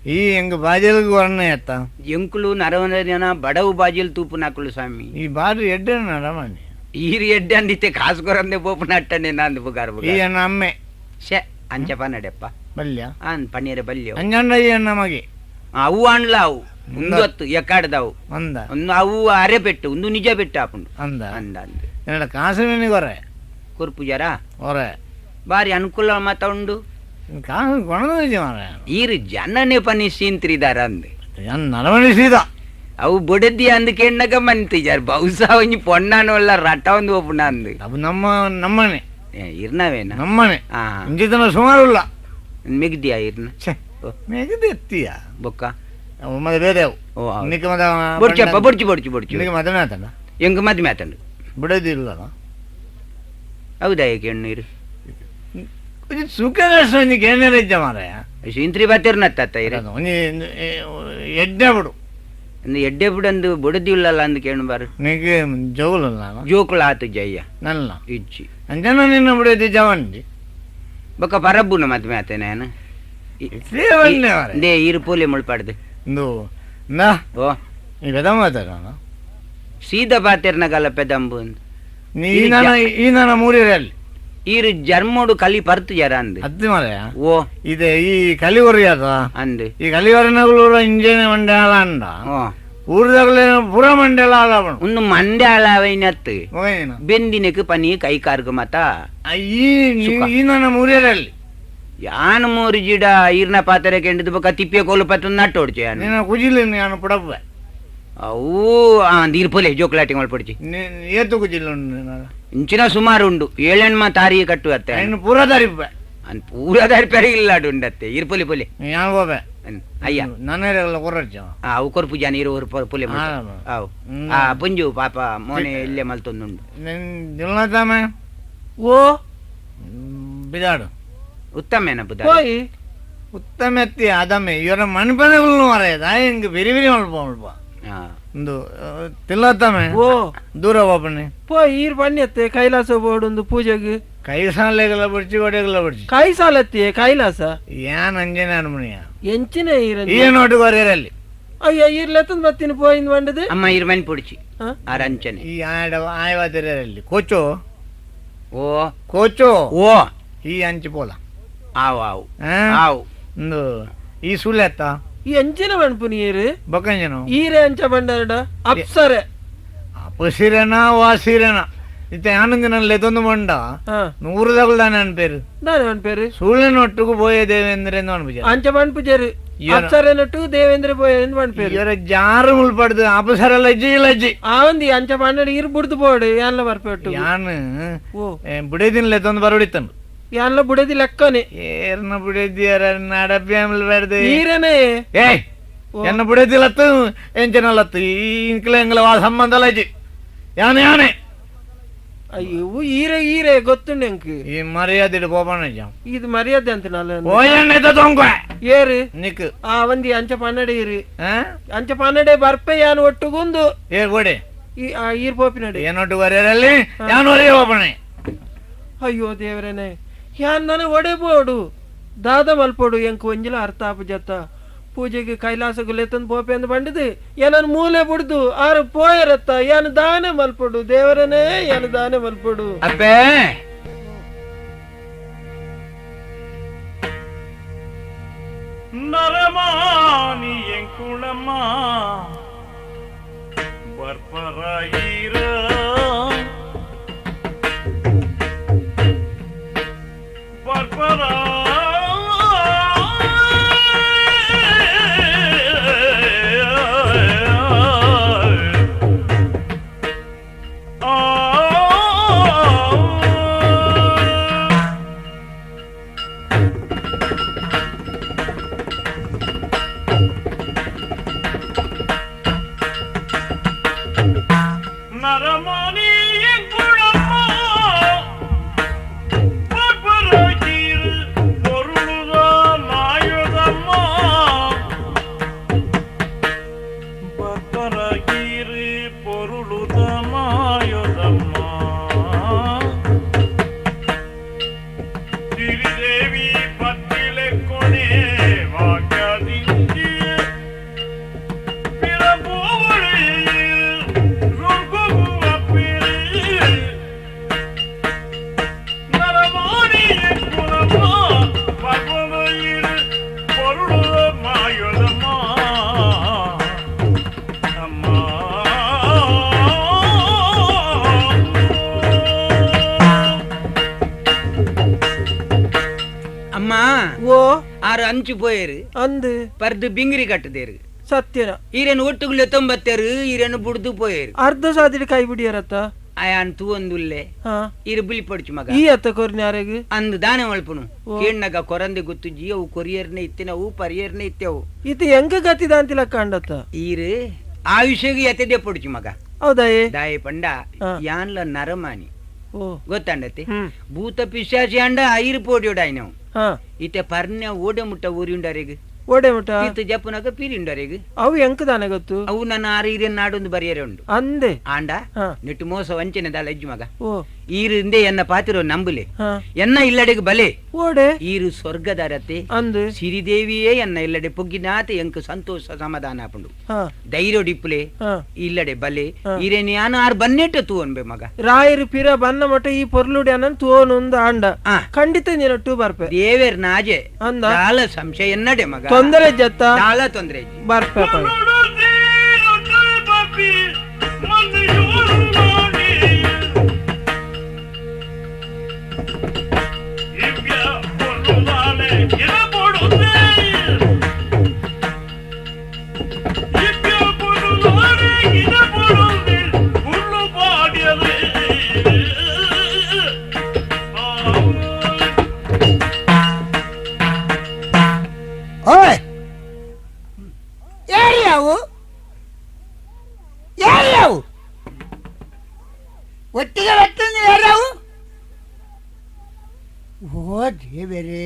S1: ಈ ಎಂಗ್ ಬಾಜಲ್ಗೆ ವರ್ಣ ಎತ್ತ.
S4: ಎಂಕುಲು ನರವನ ಜನ ಬಡವು ಬಾಜಿಲ್ ತೂಪು ನಾಕುಲು ಸ್ವಾಮಿ.
S1: ಈ ಬಾರಿ ಎಡ್ಡೆ ನಡಮಣಿ.
S4: ಈರು ಎಡ್ಡೆ ಅಂದಿತ್ತೆ ಕಾಸು ಕೊರಂದೆ ಪೋಪು ನಟ್ಟಂಡೆ ನಂದು ಬುಗಾರ.
S1: ಈ ಅಣ್ಣ ಅಮ್ಮೆ.
S4: ಶೆ ಅಂಚ ಪನ್ನಡೆಪ್ಪ.
S1: ಬಲ್ಯ.
S4: ಆನ್ ಪನ್ನೀರ ಬಲ್ಯ.
S1: ಅಂಜಣ್ಣ ಈ ಅಣ್ಣ ಮಗೆ.
S4: ಅವು ಅಣ್ಲ ಅವು ಒಂದು ಹೊತ್ತು ಎಕ್ಕಾಡ್ದವು.
S1: ಅಂದ.
S4: ಒಂದು ಅವು ಅರೆ ಪೆಟ್ಟು ಒಂದು ನಿಜ ಪೆಟ್ಟು ಆಪುಂಡು.
S1: ಅಂದ.
S4: ಅಂದ ಅಂದು.
S1: എന്നോട് ಕಾಸು ಕೊರೆ.
S4: ಕೊರ್ಪು ಜರ.
S1: ಕೊರೆ.
S4: ಬಾರಿ ಅನುಕೂಲ ಮಾತ ಉಂಡು.
S1: ಕಾಸು ಕೊಣದ ಮಾರ.
S4: ಈರು ಜನನೆ ಪನಿ ಸೀಂತ್ರಿದಾರ ಅಂದು.
S1: ನರವಣಿ ಸೀದಾ.
S4: ಅವು ಬೊಡದಿ ಅಂದ್ ಕೆಣ್ಣಗ ಮಂತಿಜಾರ್ ಬಹುಶಃ ಒಂಜಿ ಪೊಣ್ಣಾನೊಲ್ಲ ರಟ ಒಂದು ಒಪ್ಪುನ ಅಂದು.
S1: ಅವು ನಮ್ಮ ನಮ್ಮನೆ.
S4: ಇರ್ನವೇನ?
S1: ನಮ್ಮನೆ.
S4: ಆ.
S1: ಇಂಚಿತನ ಸುಮಾರುಲ್ಲ.
S4: ಮಿಗ್ದಿಯಾ ಇರ್ನ?
S1: ಛೆ, ಮೆಗ್ದು ಎತ್ತಿಯ.
S4: ಬೊಕ್ಕ.
S1: ಅವು ಮತ್ತೆ ಬೇರೆ ಅವು.
S4: ಓ, ಹೌದು.
S1: ನಿಕ್ಕ ಮದ.
S4: ಬೊಡ್ಚಪ್ಪ ಬೊಡ್ಚಿ ಬೊಡ್ಚಿ ಬೊಡ್ಚಿ.
S1: ನಿಕ್ಕ ಮದುವೆ ಆತಲ್ಲ?
S4: ಎಂಗ್ ಮದ್ಮೆ ಆತಂಡು.
S1: ಬಿಡೋದಿಲ್ಲ.
S4: ಹೌದಾ ಏಕೆ ಎಣ್ಣೀರು?
S1: ಒಂಜಿ ಸುಖ ಒಂಜಿ ಕೇಂದ್ರ ಇಜ್ಜ ಮಾರಾಯ.
S4: ಇಂತ್ರಿ ಬತ್ತಿರ್ನತ್ತ ಇರ.
S1: ಒಂಜಿ ಎಡ್ಡೆ ಬಿಡು.
S4: ಅಂದು ಎಡ್ಡೆ ಬಿಡಂದು ಬೊಡದಿ ಉಳ್ಳಲ್ಲ ಅಂದು ಕೇಳು ಬಾರು.
S1: ನಿಕ್ಕೆ ಜೋಗುಲಲ್ಲ?
S4: ಜೋಕುಳ ಆತು ಜಯ್ಯ.
S1: ನಲ್ಲ.
S4: ಇಜ್ಜಿ.
S1: ಅಂಜನ ನಿನ್ನ ಬಿಡೋದಿ ಜವಂಡಿ.
S4: ಬೊಕ್ಕ ಪರಬ್ಬುನ ಮದ್ಮೆ ಆತೇನೆ ನಾನು.
S1: ಸೇವನ್ನೇ ಮಾರಾಯ.
S4: They ಈರು ಪೋಲೆ ಮುಳ್ಪಾಡ್ದು.
S1: ಇಂದು ನಾ.
S4: ಓ.
S1: ಈ ಬೆದಮ್ಮ ಮಾತಾಡೋಣ.
S4: ಸೀದಾ ಬಾತಿರ್ನಗಲ್ಲ ಪೆದಂಬು ಅಂದು.
S1: ನೀ ಈ ನನ್ನ ಈ ನನ್ನ ಮೂರಿರಲ್ಲಿ.
S4: ಈರು ಜರ್ಮೋಡು ಕಲಿ ಪರ್ತು ಜರ ಅಂದು.
S1: ಅತ್ತಿ ಮಾರಾಯ.
S4: ಓ.
S1: ಇದೆ ಈ ಕಲಿವರಿ ಅದ.
S4: ಅಂದು.
S1: ಈ ಕಲಿವರಿನಗಳು ಇಂಜನೆ ಮಂಡ್ಯಾಲ ಅಂಡ.
S4: ಓ.
S1: ಊರ್ದಾಗಲೇ ಪೂರ ಮಂಡ್ಯಾಲ ಆಳವನು.
S4: ಒಂದು ಮಂಡೆ ಆಳಾವೈನತ್ತು.
S1: ಮಗನೇನು?
S4: ಬೆಂದಿನಕ್ಕೆ ಪನಿ ಕೈ ಕಾರ್ಗು ಮತ.
S1: ಈ
S4: ಸುಖ.
S1: ಈ ನನ್ನ ಮೂರಿಯಲ್ಲಿ.
S4: ಯಾನ್ ಮೂರು ಜಿಡ ಈರ್ನ ಪಾತ್ರೆ ಕೆಂಡದ ಬೊಕ್ಕ ತಿಪ್ಪೆ ಕೋಲು ಪತ್ತು ನಟ್ಟೋಡ್ಚೆ ಯಾನು.
S1: ನಿನ್ನ ಕುಜಿಲಿ ನಾನು ಪುಡಪ್ಪೆ.
S4: ಅವು ಆ ನೀರು ಪೋಲೆ ಜೋಕ್ಲಾಟಿ ಮಲ್ಪೊಡ್ಚಿ.
S1: ಏತು ಕುಜಿಲ್ಲ ಉಂಡು ನಿನ್ನ?
S4: ಇಂಚಿನ ಸುಮಾರು ಉಂಡು ಏಳೆಣ್ಮ ತಾರಿ ಕಟ್ಟು ಅತ್ತೆ.
S1: ಇನ್ನು ಪೂರ ತಾರಿಪ್ಪೆ.
S4: ಅನ್ ಪೂರ ದಾರಿ ಪೆರಗಿಲ್ಲ ಉಂಡತ್ತೆ ಈರ್ ಪೊಲೆ ಪೊಲೆ.
S1: ಯಾನ್ ಹೋವೆ.
S4: ಅಯ್ಯ.
S1: ನನ್ನ ಕೊರಚ್ಚ.
S4: ಆ ಅವು ಕೊರ್ಪು ಜಾನ ಇರು ಪೊಲೆ.
S1: ಆ.
S4: ಅವು.
S1: ಹ್ಮ್.
S4: ಆ ಪುಂಜು ಪಾಪ ಮೋನೆ ಇಲ್ಲೇ ಮಲ್ತೊಂದುಂಡು.
S1: ದಿಲ್ನಾತಾಮೆ.
S2: ಓ.
S1: ಬಿದಾಡು.
S4: ಉತ್ತಮೇನ ಬುದ.
S2: ಪೋಯಿ.
S1: ಉತ್ತಮ ಎತ್ತಿ ಅದಮ್ಮೆ ಇವರ ಮಣ್ಪನೆಗಳು ಮಾರಾಯ ಹಿಂಗೆ ಬಿರಿ ಬಿರಿ ಮಲ್ಪ ಮಲ್ಪ.
S4: ಹಾ.
S1: ಒಂದು ತಿಲ್ಲತ್ತಮೆ.
S2: ಓ.
S1: ದೂರ ಬಾಪಣೆ.
S2: ಪೋಯಿ ಈರ್ ಬನ್ನಿ ಅತ್ತೆ ಕೈಲಾಸ ಬೋರ್ಡ್ ಪೂಜೆಗೆ.
S1: ಕೈ ಸಾಲೆಗೆಲ್ಲ ಬಿಡ್ಚಿ ಒಡೆಗೆಲ್ಲ ಬಿಡ್ಚಿ.
S2: ಕೈ ಸಾಲತ್ತಿ ಕೈಲಾಸ.
S1: ಏನ್ ಅಂಜನೆ ಅನ್ಮಣಿಯ.
S2: ಎಂಚಿನ ಈರ.
S1: ಈ ನೋಟು ಕೊರಿಯರಲ್ಲಿ.
S2: ಅಯ್ಯ ಈರ್ ಲೆತ್ತಂದ್ ಬತ್ತೀನಿ ಪೋಯಿಂದ್ ಬಂಡದು.
S4: ಅಮ್ಮ ಇರ್ ಮನ್ ಪೊಡ್ಚಿ.
S2: ಹಾ?
S4: ಆ ರಂಚನೆ.
S1: ಈ ಆಯಡ ಆಯವಾತಿರಲ್ಲಿ ಕೋಚೋ.
S4: ಓ.
S1: ಕೋಚೋ.
S4: ಓ.
S1: ಈ ಅಂಚು ಪೋಲ.
S4: ಆವು ಆವು.
S1: ಆ?
S4: ಆವು.
S1: ಒಂದು ಈ ಸುಳ್ಳೆತ್ತ.
S2: ಈ ಎಂಚಿನ ಮಣ್ಪು ನೀರು.
S1: ಬೊಕ್ಕಂಜನು.
S2: ಈರೆ ಅಂಚ ಬಂಡಾರಡ ಅಪ್ಸರೆ.
S1: ಅಪಸಿರನ ವಾಸಿರನ ಇತ್ತೆ ಆನಂದಿನಲ್ಲಿ ಎತ್ತೊಂದು ಮಂಡ.
S2: ಹಾ.
S1: ನೂರು ತಗೊಳ್ದಾನೆ ಅನ್ಪೇರು.
S2: ದಾನೆ ಮಣ್ಪೇರು.
S1: ಸುಳ್ಳಿನೊಟ್ಟಿಗೂ ಬೋಯ ದೇವೇಂದ್ರ ಎಂದು ಅನ್ಪುಜ.
S2: ಅಂಚ ಮಣ್ಪುಜರು. ಅಪ್ಸರೆ ನಟ್ಟು ದೇವೇಂದ್ರ ಬೋಯ ಎಂದು ಮಣ್ಪೇರು.
S1: ಇವರ ಜಾರು ಮುಳ್ಪಡ್ದು ಅಪಸರ ಲಜ್ಜಿ ಲಜ್ಜಿ.
S2: ಆ ಒಂದು ಅಂಚ ಬಂಡಾರ ಈರ್ ಬುಡ್ದು ಬೋಡು ಯಾನ್ಲ ಬರ್ಪೆಟ್ಟು.
S1: ಯಾನ್
S2: ಓ.
S1: ಬುಡೇದಿನ ಎತ್ತೊಂದು ಬರೋಡಿತ್ತನು.
S2: ಯಾನ್ಲ ಬುಡದಿ ಲೆಕ್ಕನೆ.
S1: ಏರ್ನ ಬುಡೇದಿಯರ ನಡಪ್ಪ ಬೇಡ್ದು.
S2: ಈರನೇ.
S1: ಏಯ್.
S2: ಓ.
S1: ಎನ್ನ ಬುಡೇದಿಲತ್ತು ಎಂಚನಲತ್ತು ಈ ಇಂಕ್ಲ ಎಂಗ್ಲ ವಾ ಸಂಬಂಧ ಲಜ್ಜಿ ಯಾನೆ ಯಾನೆ.
S2: ಅಯ್ಯೋ ಈರೆ ಈರೆ ಗೊತ್ತುಂಡು ಎಂಕ್.
S1: ಈ ಮರ್ಯಾದೆ ಬೋಪಣ್ಣ.
S2: ಇದು ಮರ್ಯಾದೆ ಅಂತ ನಾಲ್.
S1: ಓಯಣ್ಣ ತೊಂಕ.
S2: ಏರು.
S1: ನಿಕ್.
S2: ಆ ಒಂದಿ ಅಂಚ ಪನ್ನಡೆ ಈರು.
S1: ಆ?
S2: ಅಂಚ ಪನ್ನಡೆ ಬರ್ಪೆ ಯಾನ್ ಒಟ್ಟುಗುಂದು.
S1: ಏ ಗೋಡೆ.
S2: ಈ ಆ ಈರ್ ಪೋಪಿನಡೆ.
S1: ಏನೊಟ್ಟು ವರೆಯಲ್ಲಿ ಯಾನ್ ಒರೆಯ ಓಪಣೆ.
S2: ಅಯ್ಯೋ ದೇವರೇನೆ ಯಾನ್ ನನ ಒಡೆ ಬೋಡು ದಾದ ಮಲ್ಪೋಡು ಎಂಕ್ ಒಂಜಿಲ ಅರ್ಥ ಆಪುಜತ್ತ. ಪೂಜೆಗೆ ಕೈಲಾಸ ಗುಲೆತನ್ ಪೋಪೆಂದು ಬಂಡಿದು ಏನನ್ ಮೂಲೆ ಬುಡ್ದು ಆರು ಪೋಯರತ್ತ ಏನು ದಾನೆ ಮಲ್ಪಡು ದೇವರನೇ ಏನು ದಾನೆ ಮಲ್ಪಡು.
S4: ಅಪ್ಪೇ
S3: ನರಮಾನಿ ಎಂಕುಳಮ್ಮ ಬರ್ಪರಾಯಿರ ಬರ್ಪರ
S4: ಅಂಚು ಪೋಯರು
S2: ಅಂದು
S4: ಪರ್ದು ಬಿಂಗ್ರಿ ಕಟ್ಟದೇರು
S2: ಸತ್ಯನ
S4: ಈರೇನು ಒಟ್ಟುಗುಲೆ ತೊಂಬತ್ತೇರು ಈರೇನು ಬುಡ್ದು ಪೋಯರು
S2: ಅರ್ಧ ಸಾದಿಡಿ ಕೈ ಬಿಡಿಯರತ್ತ
S4: ಆಯಾನ್ ತೂವೊಂದುಲ್ಲೆ ಈರು ಬುಲಿ ಪಡ್ಚು ಮಗ
S2: ಈ ಅತ್ತ ಕೊರ್ನ್ಯಾರೆಗ್
S4: ಅಂದು ದಾನೆ ಮಲ್ಪನು ಕೇಣ್ಣಗ ಕೊರಂದೆ ಗೊತ್ತು ಅವು ಕೊರಿಯರ್ನೆ ಇತ್ತಿನವು ಪರಿಯರ್ನೆ ಇತ್ತೆವು
S2: ಇದು ಹೆಂಗ ಗತಿ ದಾಂತಿಲ ಕಾಂಡತ್ತ
S4: ಈರು ಆಯುಷ್ಯಗೆ ಎತ್ತದೆ ಪಡ್ಚು ಮಗ
S2: ಹೌದಾ
S4: ದಾಯ ಪಂಡ ಯಾನ್ಲ ನರಮಾನಿ ಗೊತ್ತಾಂಡತೆ ಭೂತ ಪಿಶಾಚಿ ಅಂಡ ಐರು ಪೋಡಿಯೋಡಾಯ್ನವು ಇತ್ತೆ ಪರ್ನ್ಯ ಓಡೆ ಮುಟ್ಟ ಊರಿಯುಂಡರೆಗ್
S2: ಓಡೆ ಮುಟ್ಟ
S4: ಇತ್ತು ಜಪ್ಪುನಗ ಪೀರಿಯುಂಡರೆಗ್
S2: ಅವು ಎಂಕ ದಾನೆ ಗೊತ್ತು
S4: ಅವು ನನ್ನ ಆರು ಈರೇನ್ ನಾಡೊಂದು ಬರಿಯರೆ ಉಂಡು
S2: ಅಂದೆ
S4: ಆಂಡ ನೆಟ್ಟು ಮೋಸ ವಂಚನೆ ದಾಲ ಎಜ್ಜು ಮಗ ಈರಿಂದೆ ಎನ್ನ ಪಾತಿರೋ ನಂಬುಲೆ ಎನ್ನ ಇಲ್ಲಡೆಗೆ ಬಲೆ
S2: ಓಡೆ
S4: ಈರು ಸ್ವರ್ಗದರತೆ
S2: ಅಂದು
S4: ಸಿರಿದೇವಿಯೇ ಎನ್ನ ಇಲ್ಲಡೆ ಪೊಗ್ಗಿನಾತೆ ಎಂಕ ಸಂತೋಷ ಸಮಾಧಾನ ಆಪುಂಡು ಧೈರ್ಯಡಿಪ್ಪುಲೆ ಇಲ್ಲಡೆ ಬಲೆ ಈರೇನು ಯಾನ ಆರು ಬನ್ನೆಟ್ಟ ತೂವನ್ಬೆ ಮಗ
S2: ರಾಯರು ಪಿರ ಬನ್ನ ಮಟ್ಟ ಈ ಪೊರ್ಲುಡಿ ಅನ್ನ ತೂವನುಂದು ಆಂಡ ಖಂಡಿತ ನೀನಟ್ಟು ಬರ್ಪೆ
S4: ದೇವೇರ್ ನಾಜೆ
S2: ಅಂದ
S4: ದಾಲ ಸಂಶಯ ಎನ್ನಡೆ ಮಗ
S2: ತೊಂದರೆ ಜತ್ತ
S4: ದಾಲ ತೊಂದರೆ
S2: ಬರ್ಪೆ
S5: ಒಟ್ಟಿಗೆ ಬರ್ತದೆ ಯಾರ್ಯಾವು? ಓ ದೇವರೇ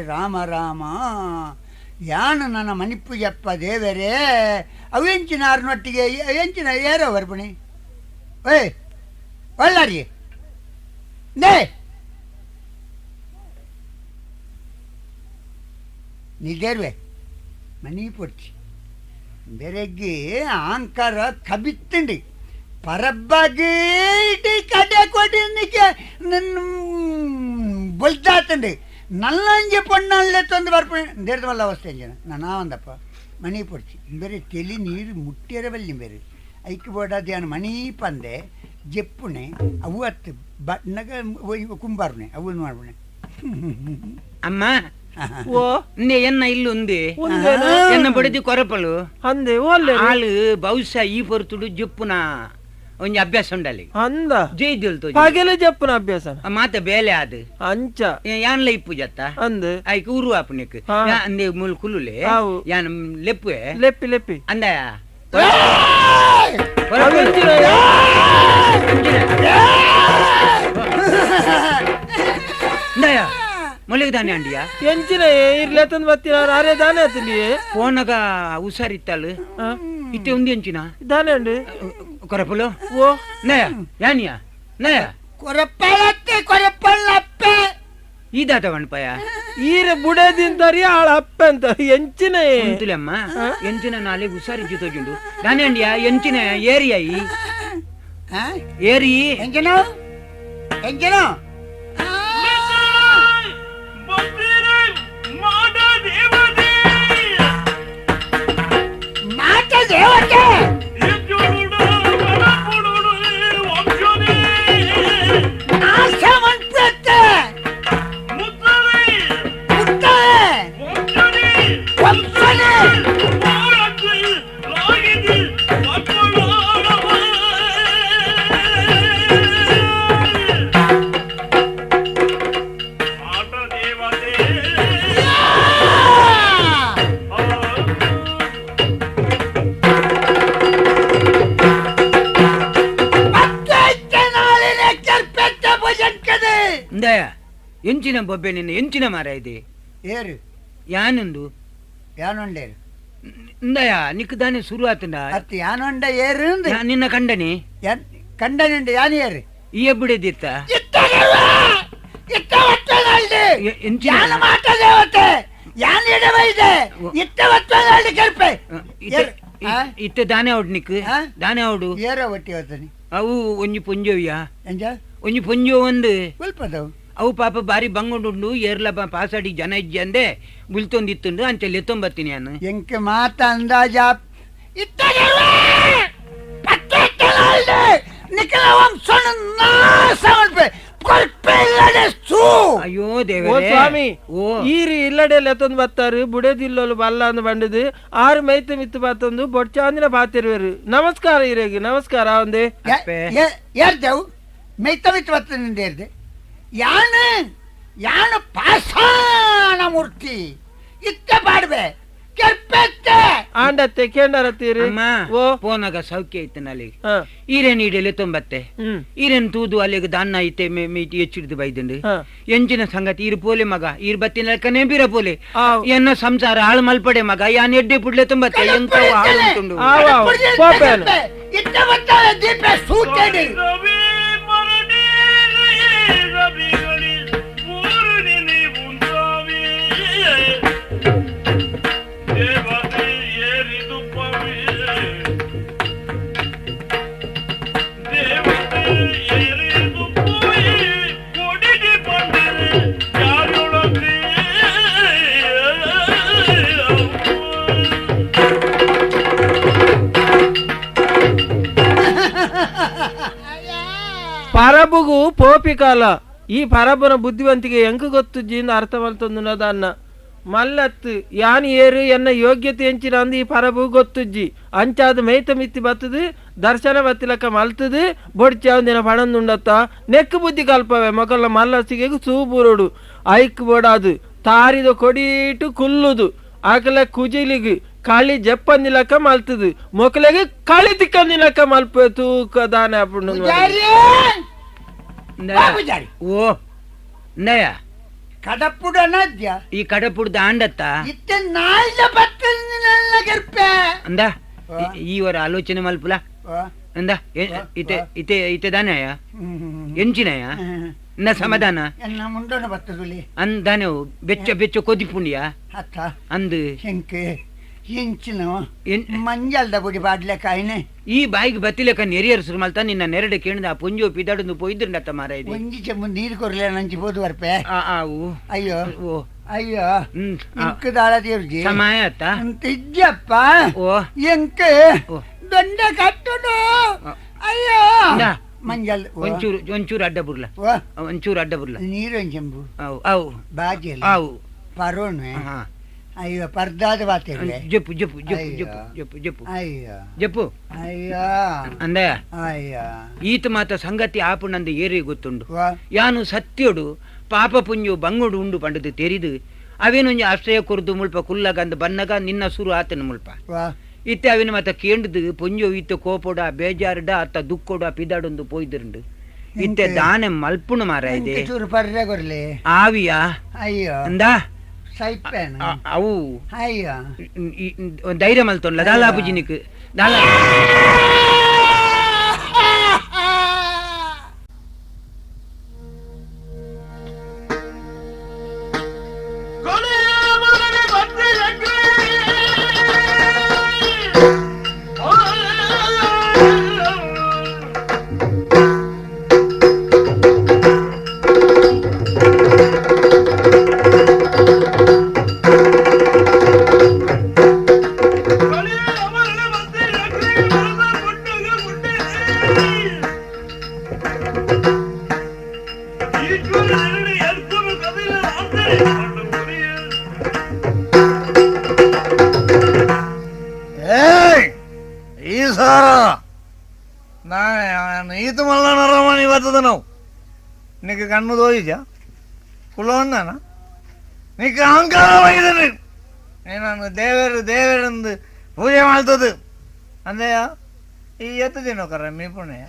S5: ರಾಮ ರಾಮ, ಯಾನು ನನ್ನ ಮಣಿಪುಜಪ್ಪ ದೇವರೇ, ಅವೆಂಚಿನ ಆರ್ನೊಟ್ಟಿಗೆ ಎಂಚಿನ ಯಾರೋ ಬರ್ಪಣಿ. ಓಯ್ ಒಳ್ಳಾರಿ ನೇ ನಿಜರ್ವೆ ಮನಿ ಪೊಡ್ಚಿ ಬೆರಗ್ಗೆ ಆಂಕಾರ ಕಬಿತ್ತಂಡಿ ಪರಬ್ಬಾಗಿ ಕಡೆ ಕೊಟ್ಟಿದ್ದಕ್ಕೆ ನನ್ನ ಬೊಲ್ದಾತಂಡಿ ನಲ್ಲಂಜೆ ಪೊಣ್ಣಲ್ಲೇ ತಂದು ಬರ್ಪಣೆ ದೇರ್ದವಲ್ಲ ಅವಸ್ಥೆ ಅಂಜನ ನಾನು ಒಂದಪ್ಪ ಮನಿ ಪೊಡ್ಚಿ ಬೇರೆ ತೆಲಿ ನೀರು ಮುಟ್ಟಿರ ಬಲ್ಲಿ ಬೇರೆ ಐಕ್ ಬೋಡಾದ ಯಾನು ಮಣಿ ಪಂದೆ ಜೆಪ್ಪುಣೆ ಅವು ಅತ್ತು ಬಣ್ಣಗ ಕುಂಬಾರುಣೆ ಅವು ಮಾಡ್ಬಣೆ.
S4: ಅಮ್ಮ
S2: ಓ
S4: ಎನ್ನ ಇಲ್ಲೊಂದು ಎನ್ನ ಬಡದಿ ಕೊರಪಲು
S2: ಅಂದೆ ಓಲ್ಲೆ
S4: ಆಳು ಬಹುಶಃ ಈ ಪೊರ್ತುಡು ಜಪ್ಪುನ ಒಂಜಿ ಅಭ್ಯಾಸ ಉಂಡಲ್ಲಿ
S2: ಅಂದ
S4: ಜೈದಿಲ್ತು
S2: ಪಗೆಲ ಜಪ್ಪುನ ಅಭ್ಯಾಸ
S4: ಮಾತ ಬೇಲೆ ಅದು
S2: ಅಂಚ
S4: ಯಾನ್ಲ ಇಪ್ಪು ಜತ್ತ
S2: ಅಂದ್
S4: ಐಕ್ ಊರು ಆಪುನೆಕ್ ಅಂದೆ ಮುಲ್ ಕುಲುಲೆ ಯಾನ್ ಲೆಪ್ಪುವೆ
S2: ಲೆಪ್ಪಿ ಲೆಪ್ಪಿ
S4: ಅಂದ ಮೊಲೆಗೆ ದಾನೆ ಅಂಡಿಯಾ
S2: ಎಂಚಿನ ಇರ್ಲೆ ತಂದು ಬತ್ತಿನ ಅರೆ ದಾನೆ ಆತಲಿ
S4: ಫೋನಗ ಹುಷಾರಿತ್ತಾಳು ಇತ್ತೆ ಒಂದು ಎಂಚಿನ
S2: ದಾನೆ ಅಂಡಿ
S4: ಕೊರಪಲು
S2: ಓ
S4: ನಯ ಯಾನಿಯಾ ನಯ
S5: ಕೊರಪಳತ್ತೆ ಕೊರಪಳಪ್ಪೆ
S4: ಈದಾತ ವಣ್ಪಯ
S2: ಈರ ಬುಡದಿಂತರಿ ಆಳ ಅಪ್ಪಂತ ಎಂಚಿನ
S4: ಉಂತುಲಮ್ಮ ಎಂಚಿನ ನಾಲೆ ಹುಷಾರಿ ಜೊತೆಜುಂಡು ದಾನೆ ಅಂಡಿಯ ಎಂಚಿನ ಏರಿಯ ಈ ಏರಿ
S5: ಎಂಜನ ಎಂಜನ ಮಾಟ ದೇವತೆ ನಾಶ ಮನ್ಪೆತ್ತೆ ಮುತ್ತಲೆ ವಂಶನೆ ಪತ್ತೈತೆ ನಾಳಿನ ಕೆರ್ಪೆತ್ತ ಭಜಂಕದೆ
S4: ಇಂದಯ ಎಂಚಿನ ಬೊಬ್ಬೆ ನಿನ್ನ ಎಂಚಿನ ಮಾರ ಇದೆ
S5: ಏರು
S4: ಯಾನೊಂದು
S5: ಯಾನೊಂಡೇರು
S4: ಇಂದಯ ನಿಕ್ ದಾನೆ ಶುರು ಆತಂಡ
S5: ಅತ್ತು ಯಾನೊಂಡ ಏರು ಅಂದ್
S4: ನಿನ್ನ ಕಂಡನಿ
S5: ಯಾನ್ ಕಂಡನುಂಡು ಯಾನ್ ಏರು
S4: ಈ ಎಬ್ಬುಡೆದಿತ್ತ
S5: ಇತ್ತ ಒತ್ತನಾಳ್ದು
S4: ಎಂಚಿನ
S5: ಯಾನ ಮಾಟ ದೇವತೆ ಯಾನ್ ಎಡವೈದೆ ಇತ್ತ ಒತ್ತನಾಳ್ದು ಕೆರ್ಪೆ ಏರು ಆ?
S4: ಇತ್ತೆ ದಾನೆ ಅವಡು ನಿಕ್
S5: ಆ?
S4: ದಾನೆ ಅವಡು
S5: ಏರ ಒಟ್ಟಿ ಹೊತ್ತನಿ
S4: ಅವು ಒಂಜಿ ಪೊಂಜೋವಿಯ
S5: ಎಂಜ
S4: ಒಂಜಿ ಪೊಂಜೋ ಒಂದು
S5: ಉಲ್ಪದವು
S4: ಅವು ಪಾಪ ಬಾರಿ ಬಂಗೊಂಡುಂಡು ಏರ್ಲ ಪಾಸಾಡಿ ಜನ ಇಜ್ಜಿ ಅಂದೆ ಬುಲ್ತೊಂದಿತ್ತುಂಡು ಅಂಚೆ ಲೆತ್ತೊಂಬತ್ತೀನಿ ನಾನು
S5: ಎಂಕ್ ಮಾತ ಅಂದಾಜ ಇತ್ತ ನಿಖಲ ವಂಶನ ನಾಶ ಮಲ್ಪೆ ಕೊಲ್ಪೆ ಇಲ್ಲಡೆ ಸೂ
S4: ಅಯ್ಯೋ
S2: ಓ
S4: ದೇವರೇ
S2: ಸ್ವಾಮಿ
S4: ಓ
S2: ಈರು ಇಲ್ಲಡೆ ಲೆತ್ತೊಂದು ಬತ್ತಾರು ಬುಡದಿಲ್ಲೋಲು ಬಲ್ಲ ಅಂದ್ ಬಂಡದು ಆರು ಮೈತು ಮಿತ್ತು ಬತ್ತೊಂದು ಬೊಡ್ಚಾಂದಿನ ಬಾತಿರುವರು ನಮಸ್ಕಾರ ಈರೆಗೆ ನಮಸ್ಕಾರ ಒಂದೇ
S4: ಅಪ್ಪೆ.
S5: ಏರ್ದೆವು ಮೆಯ್ತ ಮಿತ್ತು ಬತ್ತನಿಂದ ಏರ್ದೆ ಯಾನು ಯಾನು ಪಾಷಾಣ ಮೂರ್ತಿ ಇತ್ತ ಪಾಡ್ಬೆ ಕೆರ್ಪೆತ್ತೆ
S2: ಆಂಡತ್ತೆ ಕೇಂಡರತ್ತೀರಿ
S4: ಅಮ್ಮ
S2: ಓ
S4: ಪೋನಾಗ ಸೌಖ್ಯ ಇತ್ತು ನಾಲಿಗೆ
S2: ಹಾ
S4: ಈರೇನು ಈಡೆಲೆ ತೊಂಬತ್ತೆ
S2: ಹ್ಮ್
S4: ಈರೇನು ತೂದು ಅಲ್ಲಿಗೆ ದಾನ್ನ ಐತೆ ಮೇ ಮೀಟಿ ಹೆಚ್ಚಿಡ್ದು ಬೈದುಂಡು
S2: ಹಾ.
S4: ಎಂಚಿನ ಸಂಗತಿ ಈರು ಪೋಲೆ ಮಗ ಈರು ಬತ್ತಿನ ಲೆಕ್ಕನೇ ಬೀರ ಪೋಲೆ
S2: ಆವ್.
S4: ಎನ್ನ ಸಂಸಾರ ಹಾಳು ಮಲ್ಪಡೆ ಮಗ ಯಾನ್ ಎಡ್ಡೆ ಪುಡ್ಲೆ ತೊಂಬತ್ತೆ ಎಂತ ಹಾಳು ಉಂಟುಂಡು
S2: ಆವ್ ಆವ್ ಪೋಪೇನು
S5: ಇತ್ತ ಬತ್ತಾವೆ ದೀಪ ಸೂಟೆಡಿ
S2: ಪರಬುಗು ಪೋಪಿ ಕಾಲ ಈ ಪರಬನ ಬುದ್ಧಿವಂತಿಕೆ ಎಂಕು ಗೊತ್ತುಜ್ಜಿಂದ ಅರ್ಥ ಮಲ್ತೊಂದುನದನ್ನ ಮಲ್ಲತ್ತು ಯಾನ್ ಏರು ಎನ್ನ ಯೋಗ್ಯತೆ ಎಂಚಿನ ಅಂದು ಈ ಪರಬು ಗೊತ್ತುಜ್ಜಿ ಅಂಚಾದ ಮೇಯ್ತ ಮಿತ್ತಿ ಬತ್ತದು ದರ್ಶನ ಬತ್ತಿಲಕ್ಕ ಮಲ್ತದು ಬೊಡ್ಚಿ ದಿನ ಪಣಂದುಂಡತ್ತ ನೆಕ್ಕು ಬುದ್ಧಿ ಕಲ್ಪವೆ ಮೊಕಲ ಮಲ್ಲಸಿಗೆ ಸೂಬುರುಡು ಐಕ್ ಬೋಡಾದು ತಾರಿದ ಕೊಡೀಟು ಕುಲ್ಲುದು ಆಕಲ ಕುಜಿಲಿಗೆ ಕಾಳಿ ಜಪ್ಪಂದಿಲಕ್ಕ ಮಲ್ತದು ಮೊಕಲೆಗೆ ಕಾಳಿ ತಿಕ್ಕಂದಿಲಕ್ಕ ಮಲ್ಪ ತೂಕ ದಾನೆ ಅಪ್ಪುಂಡು
S5: ಪೂಜಾರಿ
S4: ಇಂದಯ.
S5: ಬಾ ಪೂಜಾರಿ
S4: ಓ ಇಂದಯ
S5: ಕಡಪುಡ ನದ್ಯ
S4: ಈ ಕಡಪುಡ್ದ ಆಂಡತ್ತ
S5: ಇತ್ತ ನಾಲ್ದ ಬತ್ತನಿಲ್ಲ ಕೆರ್ಪೆ
S4: ಅಂದ ಈ ವರ ಆಲೋಚನೆ ಮಲ್ಪುಲ ಅಂದ ಇತೆ ಇತೆ ಇತೆ ದಾನಯ ಎಂಚಿನಯ ನ ಸಮಾಧಾನ
S5: ಎನ್ನ ಮುಂಡೋಣ ಬತ್ತದುಲಿ
S4: ಅಂದಾನೆ ಬೆಚ್ಚ ಬೆಚ್ಚ ಕೊದಿಪುಂಡಿಯ
S5: ಅತ್ತ
S4: ಅಂದು
S5: ಎಂಕ್ ಎಂಚಿನ ಮಂಜಲ್ದ ಬುಡಿ ಬಾಡ್ಲೆ ಕಾಯಿನೆ
S4: ಈ ಬಾಯಿಗೆ ಬತ್ತಿಲೆಕ್ಕ ನೆರಿಯರ್ ಸುರು ಮಲ್ತ ನಿನ್ನ ನೆರಡೆ ಕೇಳಿದ ಆ ಪುಂಜೋ ಪಿದಾಡೊಂದು ಪೊಯ್ದ್ರಂಡತ್ತ ಮಾರ ಇದೆ
S5: ಒಂಜಿ ಚೆಂಬು ನೀರು ಕೊರ್ಲೆ ನಂಚಿ ಬೋದು ಬರ್ಪೆ
S4: ಆ ಆವು
S5: ಅಯ್ಯೋ
S4: ಓ
S5: ಅಯ್ಯೋ
S4: ಹ್ಮ್
S5: ಎಂಕ್ ದಾಳ ದೇವ್ರಿಗೆ
S4: ಸಮಯ ಅತ್ತ
S5: ಅಂತ ಇದ್ಯಪ್ಪ
S4: ಓ
S5: ಎಂಕ್
S4: ಓ.
S5: ದೊಂಡ ಕಟ್ಟುಡು ಅಯ್ಯೋ
S4: ಇಂದಾ.
S5: ಮಂಜಲ್
S4: ಒಂಚೂರು ಒಂಚೂರು ಅಡ್ಡ ಬುರ್ಲ ಒಂಚೂರು ಅಡ್ಡ ಬುರ್ಲ
S5: ನೀರು ಒಂದ್ ಚೆಂಬು
S4: ಅವು ಅವು
S5: ಬಾಜಿ
S4: ಅವು
S5: ಪರೋಣ
S4: ಹಾ
S5: ಅಯ್ಯೋ ಪರ್ದಾದ ಬಾತಿರ್ಲೆ
S4: ಜಪ್ಪು ಜಪ್ಪು ಜಪ್ಪು
S5: ಅಯ್ಯೋ.
S4: ಜಪ್ಪು ಜಪ್ಪು ಜಪ್ಪು
S5: ಅಯ್ಯೋ
S4: ಜಪ್ಪು
S5: ಅಯ್ಯೋ
S4: ಅಂದ
S5: ಅಯ್ಯೋ
S4: ಈತ ಮಾತ ಸಂಗತಿ ಆಪುಣಂದು ಏರಿ ಗೊತ್ತುಂಡು
S5: ವಾ
S4: ಯಾನು ಸತ್ಯೋಡು ಪಾಪ ಪುಂಜು ಬಂಗುಡು ಉಂಡು ಪಂಡದು ತೆರಿದು ಅವೇನೊಂಜಿ ಆಶ್ರಯ ಕೊರ್ದು ಮುಲ್ಪ ಕುಲ್ಲಗಂದು ಬನ್ನಗ ನಿನ್ನ ಸುರು ಆತನ ಮುಲ್ಪ
S5: ವಾ
S4: ಇತ್ತೆ ಅವಿನ ಮಾತ ಕೇಂಡ್ದು ಪುಂಜು ಇತ್ತ ಕೋಪೋಡ ಬೇಜಾರುಡ ಅತ್ತ ದುಕ್ಕೋಡ ಪಿದಾಡೊಂದು ಪೋಯ್ದಿರುಂಡು ಇತ್ತೆ ದಾನೆ ಮಲ್ಪುಣ ಮಾರ ಇದೆ
S5: ಎಂಕ್ ಚೂರು ಪರ್ರೆ ಕೊರ್ಲೆ
S4: ಆವಿಯ
S5: ಅಯ್ಯೋ
S4: ಅಂದ
S5: ಸೈಪೇನು
S4: ಅವು
S5: ಅಯ್ಯೋ
S4: ಧೈರ್ಯ ಮಲ್ತೊಂಡ್ಲ ದಾಲಾಪುಜಿನಿಕ್ ದಾಲ
S1: ಸಾರ ನಾನು ಈತ ಮಲ್ಲ ನರಮಣಿ ಬರ್ತದ ನಾವು ನಿಕ್ಕ ಕಣ್ಣು ದೋಯಿಜ ಕುಲವನ್ನಾನ ನಿಕ್ಕ ಅಹಂಕಾರ ಬೈದನು ನಾನು ದೇವರು ದೇವರೆಂದು ಪೂಜೆ ಮಾಡ್ತದೆ ಅಂದೆಯ ಈ ಎತ್ತು ದಿನಕರ ಮೀ ಪುಣೆಯ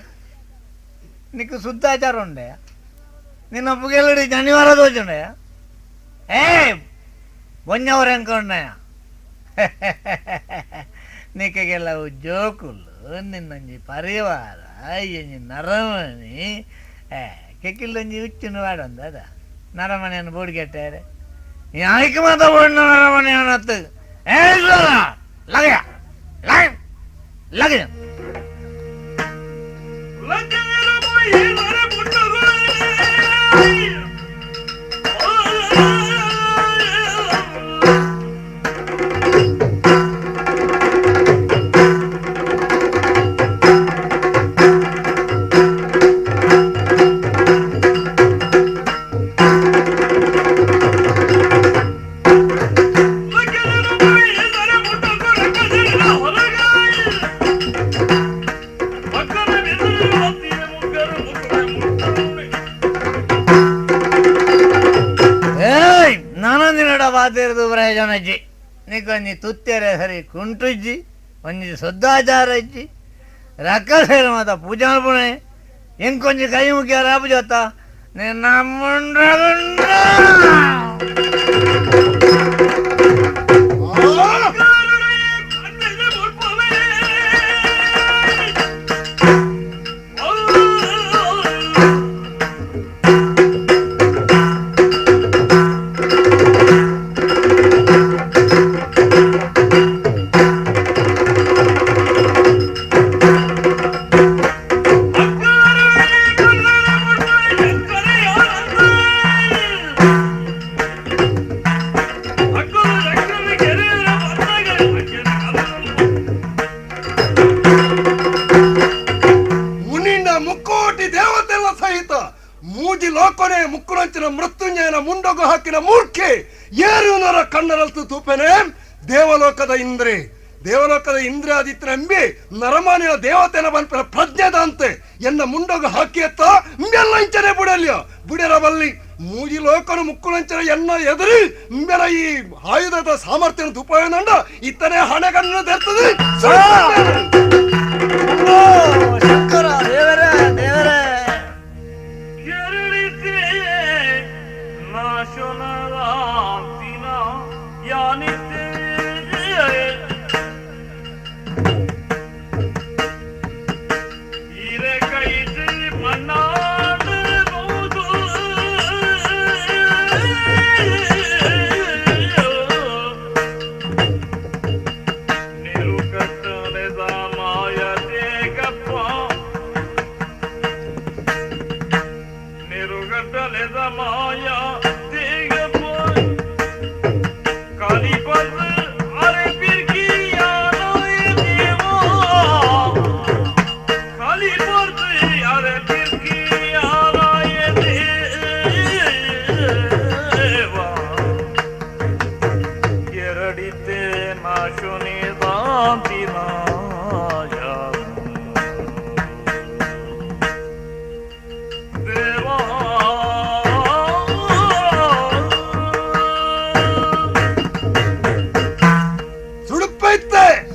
S1: ನಿಕ್ಕ ಶುದ್ಧಾಚಾರ ಉಂಡೆಯ ನಿನ್ನ ಪುಗೆಲಡಿ ಶನಿವಾರ ದೋಚುಂಡೆಯ ಏ ಬೊಂಜವರ ಎಂಕೊಂಡಯ ನಿಕ್ಕೆಲ್ಲವು ಜೋಕುಲು ನಿನ್ನೊಂಜಿ ಪರಿವಾರ ಇಂಜಿ ನರಮಣಿ ಏ ಕೆಕ್ಕಿಲ್ಲೊಂಜಿ ಹುಚ್ಚಿನ ವಾಡೊಂದು ಅದ ನರಮನೆಯನ್ನು ಬೋಡಿಗೆಟ್ಟಾರೆ ಯಾಕೆ ಮಾತ ಬೋಡಿನ ನರಮನೆ ಅನ್ನತ್ತು ಏ ಲಗಯ ಲಗ ಲಗ ಪ್ರಯೋಜನಜ್ಜಿ ನೀಕೊಂಜಿ ತುತ್ತೆರೆ ಸರಿ ಕುಂಟುಜ್ಜಿ ಒಂಜಿ ಶುದ್ಧಾಚಾರ ಇಜ್ಜಿ ರಕ್ಕಸೇರ ಮಾತ ಪೂಜೆ ಮಲ್ಪುಣೆ ಎಂಕೊಂಜಿ ಕೈ ಮುಖ್ಯ ರಾಪು ಜೊತ್ತ ನಿನ್ನ ಮುಂಡ್ರಗುಂಡ.
S6: ಮುನಿಂಡ ಮುಕ್ಕೋಟಿ ದೇವತೆಲ್ಲ ಸಹಿತ ಮೂಜಿ ಲೋಕನೆ ಮುಕ್ಕುರಂಚಿನ ಮೃತ್ಯುಂಜಯನ ಮುಂಡಗು ಹಾಕಿನ ಮೂರ್ಖೆ ಏರುನರ ಕಣ್ಣರಲ್ತು ತೂಪೆನೆ ದೇವಲೋಕದ ಇಂದ್ರೆ ದೇವಲೋಕದ ಇಂದ್ರ ಆದಿತ್ಯ ನಂಬಿ ನರಮಾನಿನ ದೇವತೆನ ಬನ್ಪನ ಪ್ರಜ್ಞೆದಂತೆ ಎನ್ನ ಮುಂಡಗು ಹಾಕಿಯತ್ತ ಇಂಬೆಲ್ಲ ಇಂಚನೆ ಬುಡಲ್ಯ ಬುಡರ ಬಲ್ಲಿ ಮೂಜಿ ಲೋಕನು ಮುಕ್ಕುಳಂಚನ ಎನ್ನ ಎದುರಿ ಇಂಬೆಲ ಈ ಆಯುಧದ ಸಾಮರ್ಥ್ಯನ ತುಪಯೋನಂಡ ಇತ್ತನೇ ಹಣೆಗಣ್ಣು ತೆರ್ತದೆ.
S1: ಶಂಕರ ದೇವರೇ ದೇವರೇ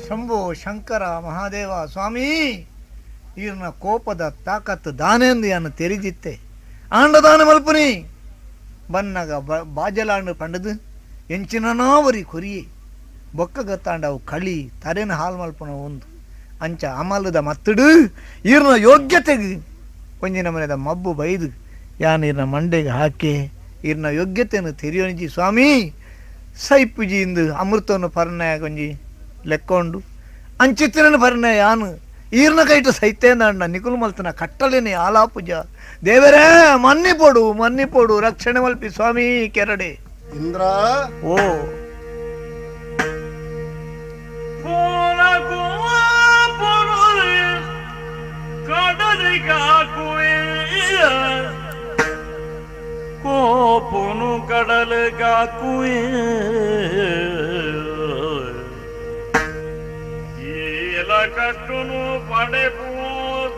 S1: ಶಂಭೋ ಶಂಕರ ಮಹಾದೇವ ಸ್ವಾಮಿ ಈರ್ನ ಕೋಪದ ತಾಕತ್ತು ದಾನೆಂದು ಯಾನು ತೆರಿದಿತ್ತೆ ಆಂಡದಾನ ಮಲ್ಪುನಿ ಬನ್ನಗ ಬಾಜಲಾಂಡು ಪಂಡದು ಎಂಚಿನನಾವರಿ ಕೊರಿಯೆ ಬೊಕ್ಕ ಗತ್ತಾಂಡ ಅವು ಕಳಿ ತರೆನ ಹಾಲು ಮಲ್ಪುನ ಒಂದು ಅಂಚ ಅಮಲದ ಮತ್ತಡು ಈರ್ನ ಯೋಗ್ಯತೆಗೆ ಒಂಜಿನ ಮನೆದ ಮಬ್ಬು ಬೈದು ಯಾನು ಈರ್ನ ಮಂಡೆಗೆ ಹಾಕಿ ಈರ್ನ ಯೋಗ್ಯತೆಯನ್ನು ತೆರಿಯೋಂಜಿ ಸ್ವಾಮಿ ಸೈಪುಜಿ ಇಂದು ಅಮೃತವನ್ನು ಪರ್ಣಯ ಕೊಂಜಿ ಲೆಕ್ಕೊಂಡು ಅಂಚಿತ್ತಿನ ಪರ್ಣಯ ಯಾನು ಈರ್ನ ಕೈಟು ಸೈತೇನಣ್ಣ ನಿಕುಲು ಮಲ್ತನ ಕಟ್ಟಲೇನೆ ಆಲಾಪುಜ ದೇವರೇ ಮನ್ನಿಪೊಡು ಮನ್ನಿಪೊಡು ರಕ್ಷಣೆ ಮಲ್ಪಿ ಸ್ವಾಮಿ ಕೆರಡೆ
S6: ಇಂದ್ರ
S1: ಓ
S3: ಕೋಪನು ಕಡಲಗಾಕುವೆ ಏಲ ಕಷ್ಟುನ ಕಷ್ಟುನು ಪಡೆಪು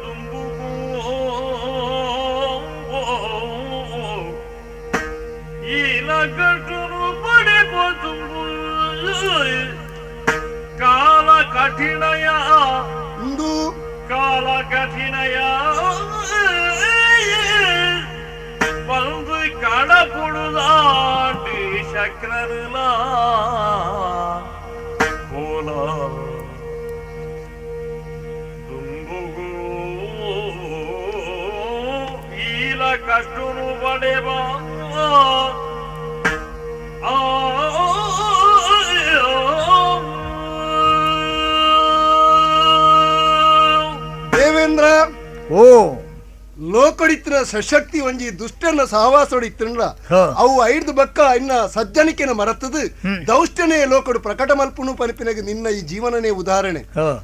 S3: ದುಂಬುಗು ಈಲ ಕಷ್ಟುನು ಪಡೆಪು ದುಂಬು ಕಾಲ ಕಠಿಣಯ ಕಾಲ ಕಠಿಣಯ ಬಂದು ಕಡಪುಡುದಾಟಿ ಶಕ್ರರುಲ ಕೋಲ ದುಂಬುಗು ಈಲ ಕಷ್ಟುನು ಪಡೆವ ಆ
S6: ದೇವೇಂದ್ರ
S1: ಓ
S6: ಲೋಕಡಿತ್ತಿನ ಸಶಕ್ತಿ ಒಂಜಿ ದುಷ್ಟನ ಸಹವಾಸೊಡಿತ್ತಿನ ಅವು ಐದು ಬಕ್ಕ ಇನ್ನ ಸಜ್ಜನಿಕೆನ ಮರತದು ದೌಷ್ಟನೇ ಲೋಕಡು ಪ್ರಕಟ ಮಲ್ಪುನು ಪನಿಪಿನಗ ನಿನ್ನ ಈ ಜೀವನನೇ ಉದಾಹರಣೆ.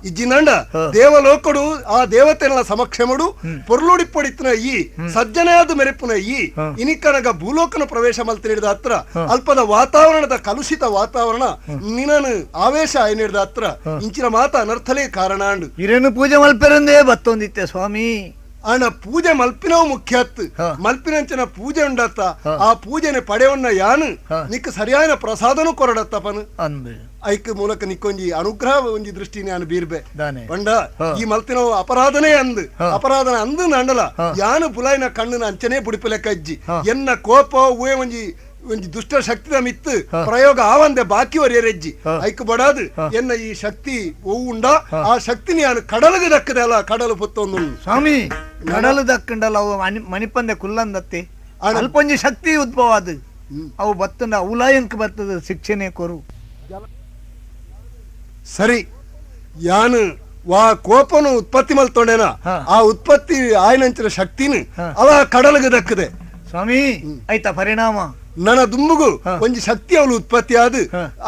S6: ಇಜ್ಜಿನಂಡ ದೇವಲೋಕಡು ಆ ದೇವತೆನ ಸಮಕ್ಷಮಡು ಪೊರ್ಲುಡಿಪ್ಪಡಿತ್ತಿನ ಈ ಸಜ್ಜನೆಯಾದ ಮೆರೆಪುನ ಈ ಇನಿಕನಗ ಭೂಲೋಕನ ಪ್ರವೇಶ ಮಲ್ತಿನಿಡ್ದ ಹತ್ರ ಅಲ್ಪದ ವಾತಾವರಣದ ಕಲುಷಿತ ವಾತಾವರಣ ನಿನನು ಆವೇಶ ಆಯ್ನಿಡ್ದ ಹತ್ರ ಇಂಚಿನ ಮಾತ ಅನರ್ಥಲೇ ಕಾರಣ ಅಂಡು.
S1: ಇರೇನು ಪೂಜೆ ಮಲ್ಪೆರಂದೇ ಬತ್ತೊಂದಿತ್ತೆ ಸ್ವಾಮಿ.
S6: ಆಣ ಪೂಜೆ ಮಲ್ಪಿನವು ಮುಖ್ಯತ್ ಮಲ್ಪಿನಂಚಿನ ಪೂಜೆ ಉಂಡತ್ತ ಆ ಪೂಜೆನೆ ಪಡೆಯೊನ್ನ ಯಾನು ನಿಕ್ ಸರಿಯಾದ ಪ್ರಸಾದನು ಕೊರಡತ್ತಪನು
S1: ಅಂದು
S6: ಐಕ್ ಮೂಲಕ ನಿಕ್ಕೊಂಜಿ ಅನುಗ್ರಹ ಒಂಜಿ ದೃಷ್ಟಿ ನಾನು ಬೀರ್ಬೆ ಪಂಡ ಈ ಮಲ್ತಿನವು ಅಪರಾಧನೇ ಅಂದು ಅಪರಾಧನ ಅಂದು ನಂಡಲ ಯಾನು ಪುಲಾಯಿನ ಕಣ್ಣನ ಅಂಚನೆ ಬುಡಿಪುಲೆ ಕಜ್ಜಿ ಎನ್ನ ಕೋಪ ಊಯೆ ಒಂಜಿ ಒಂಜಿ ದುಷ್ಟ ಶಕ್ತಿದ ಮಿತ್ತು ಪ್ರಯೋಗ ಆವಂದೆ ಬಾಕಿ ಒರಿಯರೆಜ್ಜಿ ಐಕ್ ಬಡಾದು ಎನ್ನ ಈ ಶಕ್ತಿ ಉಂಡ ಆ ಶಕ್ತಿನಿ ಯಾನು ಕಡಲಿಗೆ ದಕ್ಕದೆ ಅಲ್ಲ ಕಡಲು ಪುತ್ತೊಂದು
S1: ಸ್ವಾಮಿ ಕಡಲು ದಕ್ಕಂಡಲ್ಲ ಅವು ಮಣಿಪಂದೆ ಕುಲ್ಲಂದತ್ತೆ ಅಲ್ಪೊಂಜಿ ಶಕ್ತಿ ಉದ್ಭವ ಅದು ಅವು ಬತ್ತಂಡ ಉಲಾಯಂಕ್ ಬರ್ತದ ಶಿಕ್ಷಣೆ ಕೊರು.
S6: ಸರಿ ಯಾನು ವಾ ಕೋಪನು ಉತ್ಪತ್ತಿ ಮಲ್ತೊಂಡೇನ ಆ ಉತ್ಪತ್ತಿ ಆಯ್ನಂಚಿನ ಶಕ್ತಿನ ಅವ ಕಡಲಿಗೆ ದಕ್ಕದೆ
S1: ಸ್ವಾಮಿ ಆಯ್ತಾ ಪರಿಣಾಮ
S6: ನನ್ನ ದುಂಬುಗು ಒಂಜಿ ಶಕ್ತಿ ಅವಳು ಉತ್ಪತ್ತಿ ಆದು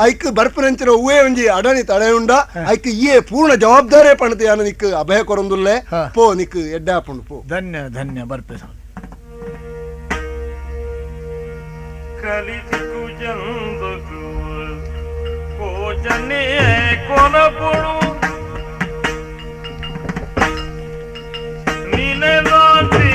S6: ಐಕ್ ಬರ್ಪನಂಚಿನ ಹೂವೇ ಒಂಜಿ ಅಡನಿ ತಡೆ ಉಂಡ ಐಕ್ ಇಯೇ ಪೂರ್ಣ ಜವಾಬ್ದಾರಿ ಪಣತೆ ಯಾನು ನಿಕ್ ಅಭಯ ಕೊರಂದುಲ್ಲೆ ಪೋ ನಿಕ್ ಎಡ್ಡಾಪುಂಡು ಪೋ.
S1: ಧನ್ಯ ಧನ್ಯ ಬರ್ಪೆ ಸ್ವಾಮಿ.
S3: ಕಲಿತಿಕು ಜಂದಕು ಕೋಚನೆ ಕೊನಪುಣು ನಿನೆದಾಂತಿ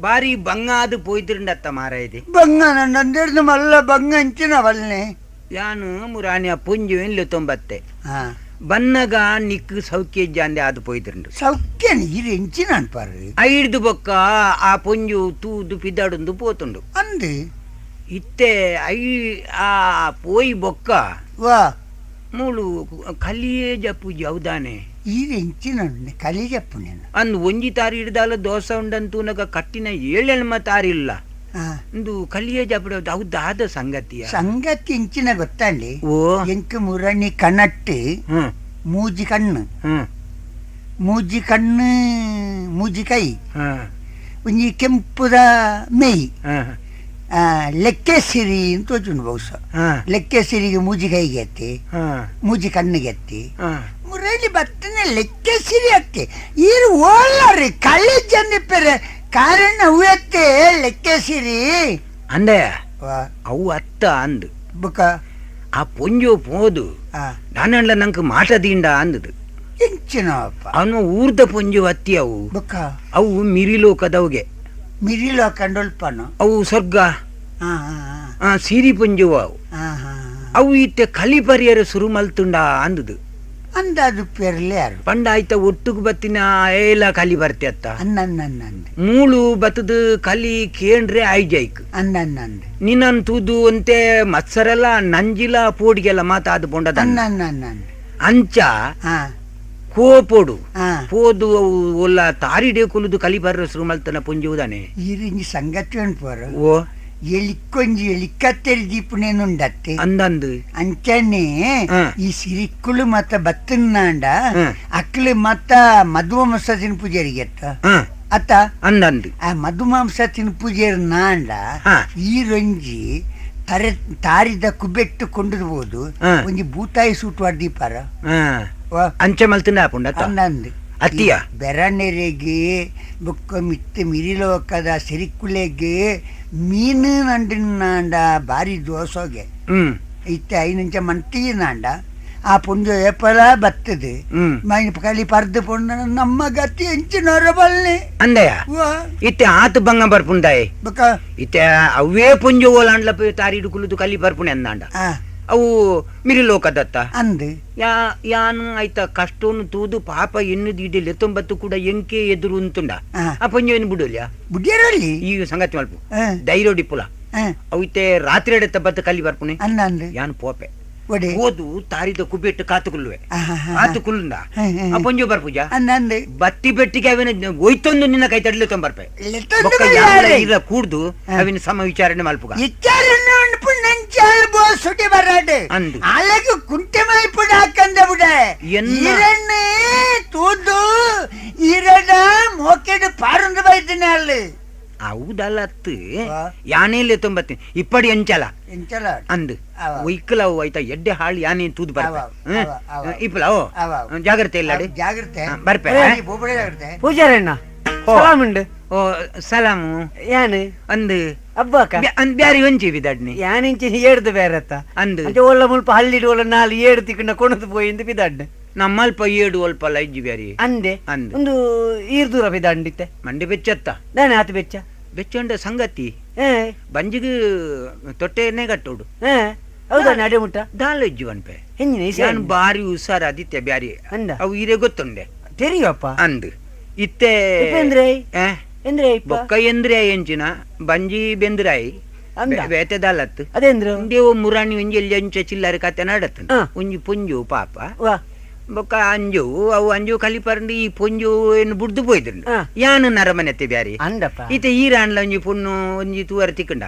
S4: ಬಾರಿ ಬಂಗಾದು ಪೋಯ್ತಿರಂಡತ್ತ ಮಾರಾಯ್ದೆ
S5: ಬಂಗ ನಂದೇರ್ದು ಮಲ್ಲ ಬಂಗ ಅಂಚಿನ ವಲ್ನೆ
S4: ಯಾನು ಮುರಾನಿಯ ಪುಂಜು ಇಲ್ಲಿ ತೊಂಬತ್ತೆ ಬನ್ನಗ ನಿಕ್ ಸೌಖ್ಯ ಜಾಂದೆ ಅದು ಪೋಯ್ತಿರಂಡು
S5: ಸೌಖ್ಯ ನೀರು ಎಂಚಿನ ಅನ್ಪಾರು
S4: ಐಡ್ದು ಬೊಕ್ಕ ಆ ಪುಂಜು ತೂದು ಪಿದಾಡುಂದು ಪೋತುಂಡು
S5: ಅಂದು
S4: ಇತ್ತೆ I ಆ ಪೋಯಿ ಬೊಕ್ಕ
S5: ವಾ
S4: ಮೂಳು ಕಲಿಯೇ ಜಪ್ಪುಜಿ ಹೌದಾನೆ
S5: ಈರು ಎಂಚಿನ ಕಲಿ ಜಪ್ಪು నేను
S4: ಅಂದು ಒಂಜಿ ತಾರಿ ಹಿಡ್ದಾಲ ದೋಸೆ ಉಂಡಂತೂನಗ ಕಟ್ಟಿನ ಏಳೆಣ್ಮ ತಾರಿಲ್ಲ ಇಂದು ಕಲಿಯೇ ಜಪ್ಪಡ ಹೌದಾದ ಸಂಗತಿಯ
S5: ಸಂಗತಿ ಎಂಚಿನ ಗೊತ್ತಂడి
S4: ಓ
S5: ಎಂಕ್ ಮುರಣಿ ಕನಟ್ಟು ಮೂಜಿ ಕಣ್ಣು ಮೂಜಿ ಕಣ್ಣು ಮೂಜಿ ಕೈ ಒಂಜಿ ಕೆಂಪುದ ಮೇಯ್ ಲೆಕ್ಕೆ ಸಿರಿ ಅಂತ ತೋಚುಂಡು ಬಹುಶಃ ಲೆಕ್ಕೆ ಸಿರಿಗೆ ಮೂಜಿ ಕೈಗೆ ಎತ್ತಿ ಮೂಜಿ ಕಣ್ಣಿಗೆ ಎತ್ತಿ ಮುರಳಿ ಬತ್ತನೆ ಲೆಕ್ಕೆ ಸಿರಿ ಅತ್ತೆ ಈರು ಓಲಾರಿ ಕಳ್ಳಿ ಜನಿಪ್ಪರೆ ಕಾರಣ ಹೂಯತ್ತೆ ಲೆಕ್ಕೆ ಸಿರಿ
S4: ಅಂದೆ ಅವು ಅತ್ತ ಅಂದು
S5: ಬುಕ
S4: ಆ ಪೊಂಜೋ ಪೋದು ನಾನಲ್ಲ ನಂಗೆ ಮಾಟ ದಿಂಡ ಅಂದದು
S5: ಎಂಚಿನಪ್ಪ
S4: ಅವನು ಊರ್ದ ಪೊಂಜು ಅತ್ತಿ ಅವು
S5: ಬುಕ
S4: ಅವು ಮಿರಿಲೋಕದವ್ಗೆ
S5: ಮಿರಿಲೋಕಂಡೊಲ್ಪನು
S4: ಅವು ಸ್ವರ್ಗ ಸಿರಿ ಪೊಂಜುವ ಅವು ಅವು ಇತ್ತೆ ಕಲಿ ಪರಿಯರ ಸುರು ಮಲ್ತುಂಡ ಅಂದದು
S5: ಅಂದಾದು ಪೆರ್ಲೆ ಯಾರು
S4: ಪಂಡ ಆಯ್ತ ಒಟ್ಟುಗು ಬತ್ತಿನ ಏಲ ಕಲಿ ಬರ್ತೆ ಅತ್ತ
S5: ಅನ್ನನ್ನನ್ನಂದು
S4: ಮೂಳು ಬತ್ತದ ಕಲಿ ಕೇಂಡ್ರೆ ಐಜೈಕ್
S5: ಅನ್ನನ್ನಂದು
S4: ನಿನ್ನನ್ ತೂದು ಅಂತೆ ಮತ್ಸರೆಲ್ಲ ನಂಜಿಲ ಪೋಡಿಗೆಲ್ಲ ಮಾತಾದ ಪೊಂಡದ
S5: ಅನ್ನನ್ನನ್ನಂದು
S4: ಅಂಚ
S5: ಹಾ
S4: ಕೋಪೋಡು
S5: ಹಾ
S4: ಪೋದು ಅವು ಒಲ್ಲ ತಾರಿಡೆ ಕುಲುದು ಕಲಿ ಬರ್ರ ಸುರುಮಲ್ತನ ಪುಂಜುವುದಾನೆ
S5: ಈರಿಂಜಿ ಸಂಗತಿ ಉಂಟು
S4: ಓ
S5: ಎಲಿಕ್ಕೊಂಜಿ ಎಲಿಕ್ಕತ್ತೆರಿ ದೀಪುನೇನುಂಡತ್ತೆ
S4: ಅಂದಂದು
S5: ಅಂಚನೆ
S4: ಹಾ.
S5: ಈ ಸಿರಿಕ್ಕುಳು ಮತ್ತ ಬತ್ತನಾಂಡ
S4: ಹಾ.
S5: ಅಕ್ಲು ಮತ್ತ ಮಧುವ ಮಸತಿನ ಪೂಜಾರಿಗೆ ಅತ್ತ
S4: ಹ
S5: ಅತ್ತ
S4: ಅಂದಂದು
S5: ಆ ಮಧುಮಾಂಸ ತಿನ್ ಪೂಜೆರ್ ನಾಂಡ
S4: ಹಾ.
S5: ಈ ರೊಂಜಿ ತರೆ ತಾರಿದ ಕುಬೆಟ್ಟು ಕೊಂಡುಬೋದು
S4: ಹಾ.
S5: ಒಂಜಿ ಭೂತಾಯಿ ಸೂಟ್ ದೀಪಾರ
S4: ಹ ಅಂಚೆ ಮಲ್ತನ ಆಪುಂಡ ಅತ್ತ
S5: ಅಂದಂದು
S4: ಅತ್ತಿಯ?
S5: ಬೆರನೆರೆಗೆ ಬೊಕ್ಕ ಮಿತ್ತ ಮಿರಿಲೋಕದ ಸಿರಿಕುಲೆಗೆ ಮೀನು ನಂಡಿನಾಂಡ ಬಾರಿ ದೋಸೋಗೆ
S4: ಹ್ಮ್
S5: ಇತ್ತೆ ಐನಂಚ ಮಂತೀನಾಂಡ ಆ ಪುಂಜ ಏಪಲ ಬತ್ತದು
S4: ಹ್ಮ್
S5: ಮೈನ್ ಕಲಿ ಪರ್ದು ಪೊಂಡ ನಮ್ಮ ಗತಿ ಎಂಚಿನೊರ ಬಲ್ಲೆ
S4: ಅಂದಯ
S5: ವಾ
S4: ಇತ್ತೆ ಆತು ಬಂಗ ಬರ್ಪುಂಡಾಯೆ
S5: ಬೊಕ್ಕ
S4: ಇತ್ತೆ ಅವೇ ಪುಂಜ ಓಲಾಂಡ್ಲ ತಾರಿಡು ಕುಲುದು ಕಲಿ ಬರ್ಪುಣೆ ಅಂದಾಂಡ
S5: ಆ
S4: ಅವು ಮಿರಿಲೋಕದತ್ತ
S5: ಅಂದು
S4: ಯಾ ಯಾನು ಆಯ್ತ ಕಷ್ಟವನ್ನು ತೂದು ಪಾಪ ಎನ್ನುದು ಇಡೀ ಲೆತ್ತೊಂಬತ್ತು ಕೂಡ ಎಂಕೆ ಎದುರು ಉಂತುಂಡ
S5: ಆ.
S4: ಆ ಪಂಜವನ್ನು ಬಿಡೋಲ್ಯಾ
S5: ಬುಡಿಯರಲ್ಲಿ
S4: ಈ ಸಂಗತಿ ಮಲ್ಪು
S5: ಆ,
S4: ಧೈರ್ಯ ಡಿಪ್ಪುಲ
S5: ಆ,
S4: ಅವಿತೆ ರಾತ್ರಿ ಎಡತ್ತ ಬತ್ತ ಕಲಿ ಬರ್ಪುಣೆ
S5: ಅನ್ನ ಅಂದು
S4: ಯಾನು ಪೋಪೆ
S5: ಒಡೆ
S4: ಹೋದು ತಾರಿದ ಕುಬೆಟ್ಟು ಕಾತುಕುಲ್ಲುವೆ
S5: ಆಹಾಹಾ.
S4: ಕಾತುಕುಲ್ಲುಂದ
S5: ಹ್ಮ್, ಹ್ಮ್.
S4: ಆ ಪಂಜು ಬರ್ಪುಜ
S5: ಅನ್ನ ಅಂದು
S4: ಬತ್ತಿ ಬೆಟ್ಟಿಗೆ ಅವಿನ ಒಯ್ತೊಂದು ನಿನ್ನ ಕೈ ತಡಲೆ ತೊಂಬರ್ಪೆ
S5: ಲೆತ್ತೊಂದು
S4: ಬೊಕ್ಕ
S5: ಬಲ್ಲಾರೆ.
S4: ಯಾರ್ಲ ಇರ ಕೂಡ್ದು
S5: ಹಾ.
S4: ಅವಿನ ಸಮ ವಿಚಾರಣೆ ಮಲ್ಪುಗ
S5: ಇಚ್ಚಾರನ್ನು ಉಂಡ್ಪು ನಂಚಾಲ್ ಬೋ ಸುಟಿ ಬರಾಡು
S4: ಅಂದು.
S5: ಅಲಗು ಕುಂಟೆ ಮಲ್ಪುಡ ಹಾಕಂದ ಬಿಡ
S4: ಎನ್ನ-
S5: ಈರಣ್ಣೆ ತೂದು ಈರಡ ಮೋಕೆಡು ಪಾರುಂದು ಬೈದಿನ ಅಲ್ಲಿ
S4: ಹೌದಲ್ಲ ಅತ್ತು
S5: ವಾ.
S4: ಯಾನೇಲೆ ತೊಂಬತ್ತಿ ಇಪ್ಪಡಿ ಎಂಚಲ
S5: ಎಂಚಲ
S4: ಅಂದು
S5: ಅವ.
S4: ಒಯ್ಕಲ ಅವು ಆಯ್ತಾ ಎಡ್ಡೆ ಹಾಳು ಯಾನೇ ತೂದು ಬರ್ಪೆ
S5: ಅವ, ಅವ, ಅವ.
S4: ಇಪ್ಪಲ ಓ
S5: ಅವ, ಅವ.
S4: ಜಾಗ್ರತೆ ಇಲ್ಲಡಿ
S5: ಜಾಗ್ರತೆ
S4: ಹಾ, ಬರ್ಪೆ.
S5: ಬೋಬಡೆ ಜಾಗ್ರತೆ
S2: ಪೂಜಾರಣ್ಣ
S4: ಹೋ.
S2: ಸಲಾಮುಂಡು
S4: ಓ ಸಲಾಮು
S2: ಯಾನು
S4: ಅಂದು
S2: ಅಬ್ಬಾಕ
S4: ಅಂದ್ ಬ್ಯಾರಿ ಒಂಚಿ ಬಿದಡ್ನಿ
S2: ಯಾನಿಂಚಿ ಏಡ್ದು ಬೇರೆತ್ತ
S4: ಅಂದು
S2: ಅಂಚೆ ಒಲ್ಲ ಮುಲ್ಪ ಹಳ್ಳಿಡು ಒಲ್ಲ ನಾಲ್ ಏಡು ತಿಕ್ಕಂಡ ಕೊಣದು ಪೋಯಿಂದು ಬಿದಾಡ್ನೆ
S4: ನಮ್ಮಲ್ಪ ಏಡು ಅಲ್ಪಲ್ಲ ಇಜ್ಜಿ ಬ್ಯಾರಿ
S2: ಅಂದೆ
S4: ಅಂದು.
S2: ಒಂದು ಈರ್ ದೂರ ಬಿದಾಂಡಿತ್ತೆ
S4: ಮಂಡಿ ಬೆಚ್ಚತ್ತ
S2: ದಾನೆ ಆತು ಬೆಚ್ಚ
S4: ಬೆಚ್ಚಂಡ ಸಂಗತಿ
S2: ಏ
S4: ಬಂಜಿಗೆ ತೊಟ್ಟೆನೇ ಕಟ್ಟೋಡು
S2: ಏ ಹೌದಾ ಅಡೆ ಮುಟ್ಟ
S4: ದಾಲ ಇಜ್ಜಿ ವನ್ಪೆ
S2: ಹೆಂಜಿನ
S4: ಯಾನ್ ಬಾರಿ ಹುಷಾರ್ ಆದಿತ್ಯ ಬ್ಯಾರಿ
S2: ಅಂದ
S4: ಅವು ಇರೆ ಗೊತ್ತುಂಡೆ
S2: ತೆರಿಯಪ್ಪ
S4: ಅಂದು ಇತ್ತೆ
S2: ಇಪ್ಪ ಎಂದ್ರೆ?
S4: ಏ?
S2: ಎಂದ್ರೆ ಇಪ್ಪ
S4: ಬೊಕ್ಕ ಎಂದ್ರೆ ಎಂಚಿನ ಬಂಜಿ ಬೆಂದ್ರಾಯಿ
S2: ಅಂದ?
S4: ಬೇತೆ ದಾಲತ್ತು
S2: ಅದೇಂದ್ರು
S4: ಇಂದೇವು ಮುರಾಣಿ ಒಂಜಿ ಎಲ್ಲಿ ಅಂಚ ಚಿಲ್ಲರೆ ಕತೆ ನಡತ್ತು
S2: ಹಾ.
S4: ಒಂಜಿ ಪೊಂಜು ಪಾಪ
S2: ವಾ
S4: ಬೊಕ್ಕ ಅಂಜು ಅವು ಅಂಜು ಕಲಿಪರಂಡು ಈ ಪೊಂಜು ಏನು ಬುಡ್ದು ಪೋಯ್ದುಂಡು
S2: ಹಾ.
S4: ಯಾನು ನರಮನೆತ್ತೆ ಬ್ಯಾರಿ
S2: ಅಂದಪ್ಪ
S4: ಈತ ಈರಾನ್ಲ ಒಂಜಿ ಪೊಣ್ಣು ಒಂಜಿ ತೂವರ ತಿಕ್ಕಂಡ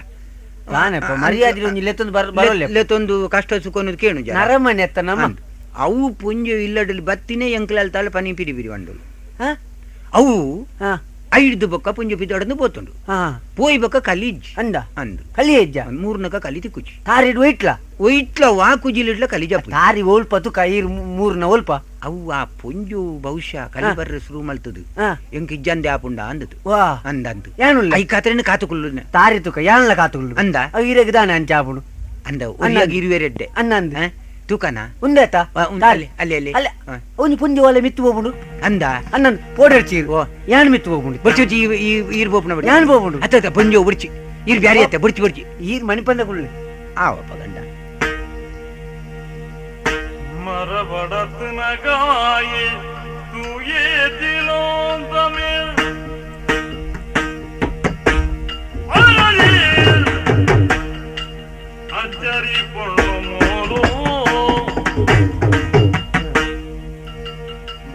S2: ತಾನೆಪ್ಪ ಮರ್ಯಾದೆ ಒಂಜಿ ಲೆತ್ತೊಂದು ಬರೋಲ್ಲ
S4: ಲೆತ್ತೊಂದು ಕಷ್ಟ ಸುಖ ಕೇಣು ಜನ
S2: ನರಮನೆ ಅತ್ತ ನಮ್ಮ
S4: ಅಂದ್. ಅವು ಪೊಂಜು ಇಲ್ಲಡಲ್ಲಿ ಬತ್ತಿನೇ ಎಂಕಲಲ್ಲಿ ತಾಳು ಪನಿ ಪಿರಿ ಪಿರಿ వండులు
S2: ಹಾ
S4: ಅವು
S2: ಹಾ
S4: ಐದು ಬೊಕ್ಕ ಪುಂಜು ಪಿದೊಡಂದು ಪೋತುಂಡು
S2: ಹಾ
S4: ಪೋಯ್ ಬೊಕ್ಕ ಕಲಿಜ್
S2: ಅಂದ
S4: ಅಂದು
S2: ಕಲಿ ಹೆಜ್ಜ
S4: ಮೂರ್ನಕ ಕಲಿ ತಿಕ್ಕುಚಿ
S2: ತಾರಿಡ್ ಒಯ್ಟ್ಲ
S4: ಒಯ್ಟ್ಲ ವಾ ಕುಜಿಲಿಡ್ಲ ಕಲಿಜ
S2: ತಾರಿ ಓಲ್ಪ ತುಕ ಈರ್ ಮೂರ್ನ ಓಲ್ಪ
S4: ಅವು ಆ ಪೊಂಜು ಬಹುಶಃ ಕಲಿ ಬರ್ರ ಶುರು ಮಲ್ತದು
S2: ಹಾ
S4: ಎಂಕ್ ಇಜ್ಜಂದೆ ಆಪುಂಡ ಅಂದದು
S2: ವಾ
S4: ಅಂದಂದು
S2: ಯಾನುಲ್ಲ
S4: I ಕಾತ್ರೇನು ಕಾತುಕುಲ್ಲು
S2: ತಾರಿ ತುಕ ಯಾನ್ಲ ಕಾತುಳ್ಳು
S4: ಅಂದ?
S2: ಅವು ಈರೆಗ್ ದಾನೆ ಅಂಚಾಪುಡು
S4: ಅಂದ ಒರಿಯಾಗಿ ಇರುವೆರೆಡ್ಡೆ
S2: ಅನ್ನಂದು
S4: ಆ, ತೂಕನ
S2: ಉಂದೇತ
S4: ಉಂಟು.
S2: ತಾರಿ.
S4: ಅಲ್ಲಿ, ಅಲ್ಲಿ, ಅಲ್ಲಿ.
S2: ಅಲ್ಲ
S4: ಹಾ.
S2: ಒಂಜಿ ಪುಂಜಿ ಓಲೆ ಮಿತ್ತು ಹೋಗುಂಡು
S4: ಅಂದ
S2: ಅನ್ನಂದು ಪೋಡರ್ ಚೀರು
S4: ಓ.
S2: ಯಾನ್ ಮಿತ್ತು ಹೋಗುಂಡು
S4: ಬುರ್ಚಿ ಬುರ್ಚಿ ಈ ಈರ್ ಬೋಪನ ಬುರ್ಚಿ
S2: ಯಾನ್ ಬೋಪುಂಡು?
S4: ಅತ್ತ ಅತ್ತ ಪೊಂಜು ಬುರ್ಚಿ ಈರ್ ಬ್ಯಾರಿ ಅತ್ತ ಬುರ್ಚಿ ಬುರ್ಚಿ
S2: ಈರ್ ಮಣಿಪಂದ ಕುಳ್ಳೆ
S4: ಆವಪ್ಪ ಗಂಡ
S3: மரபடத்து நகாயே தூயே திலோம் தமிழ் அச்சரி பொண்ணு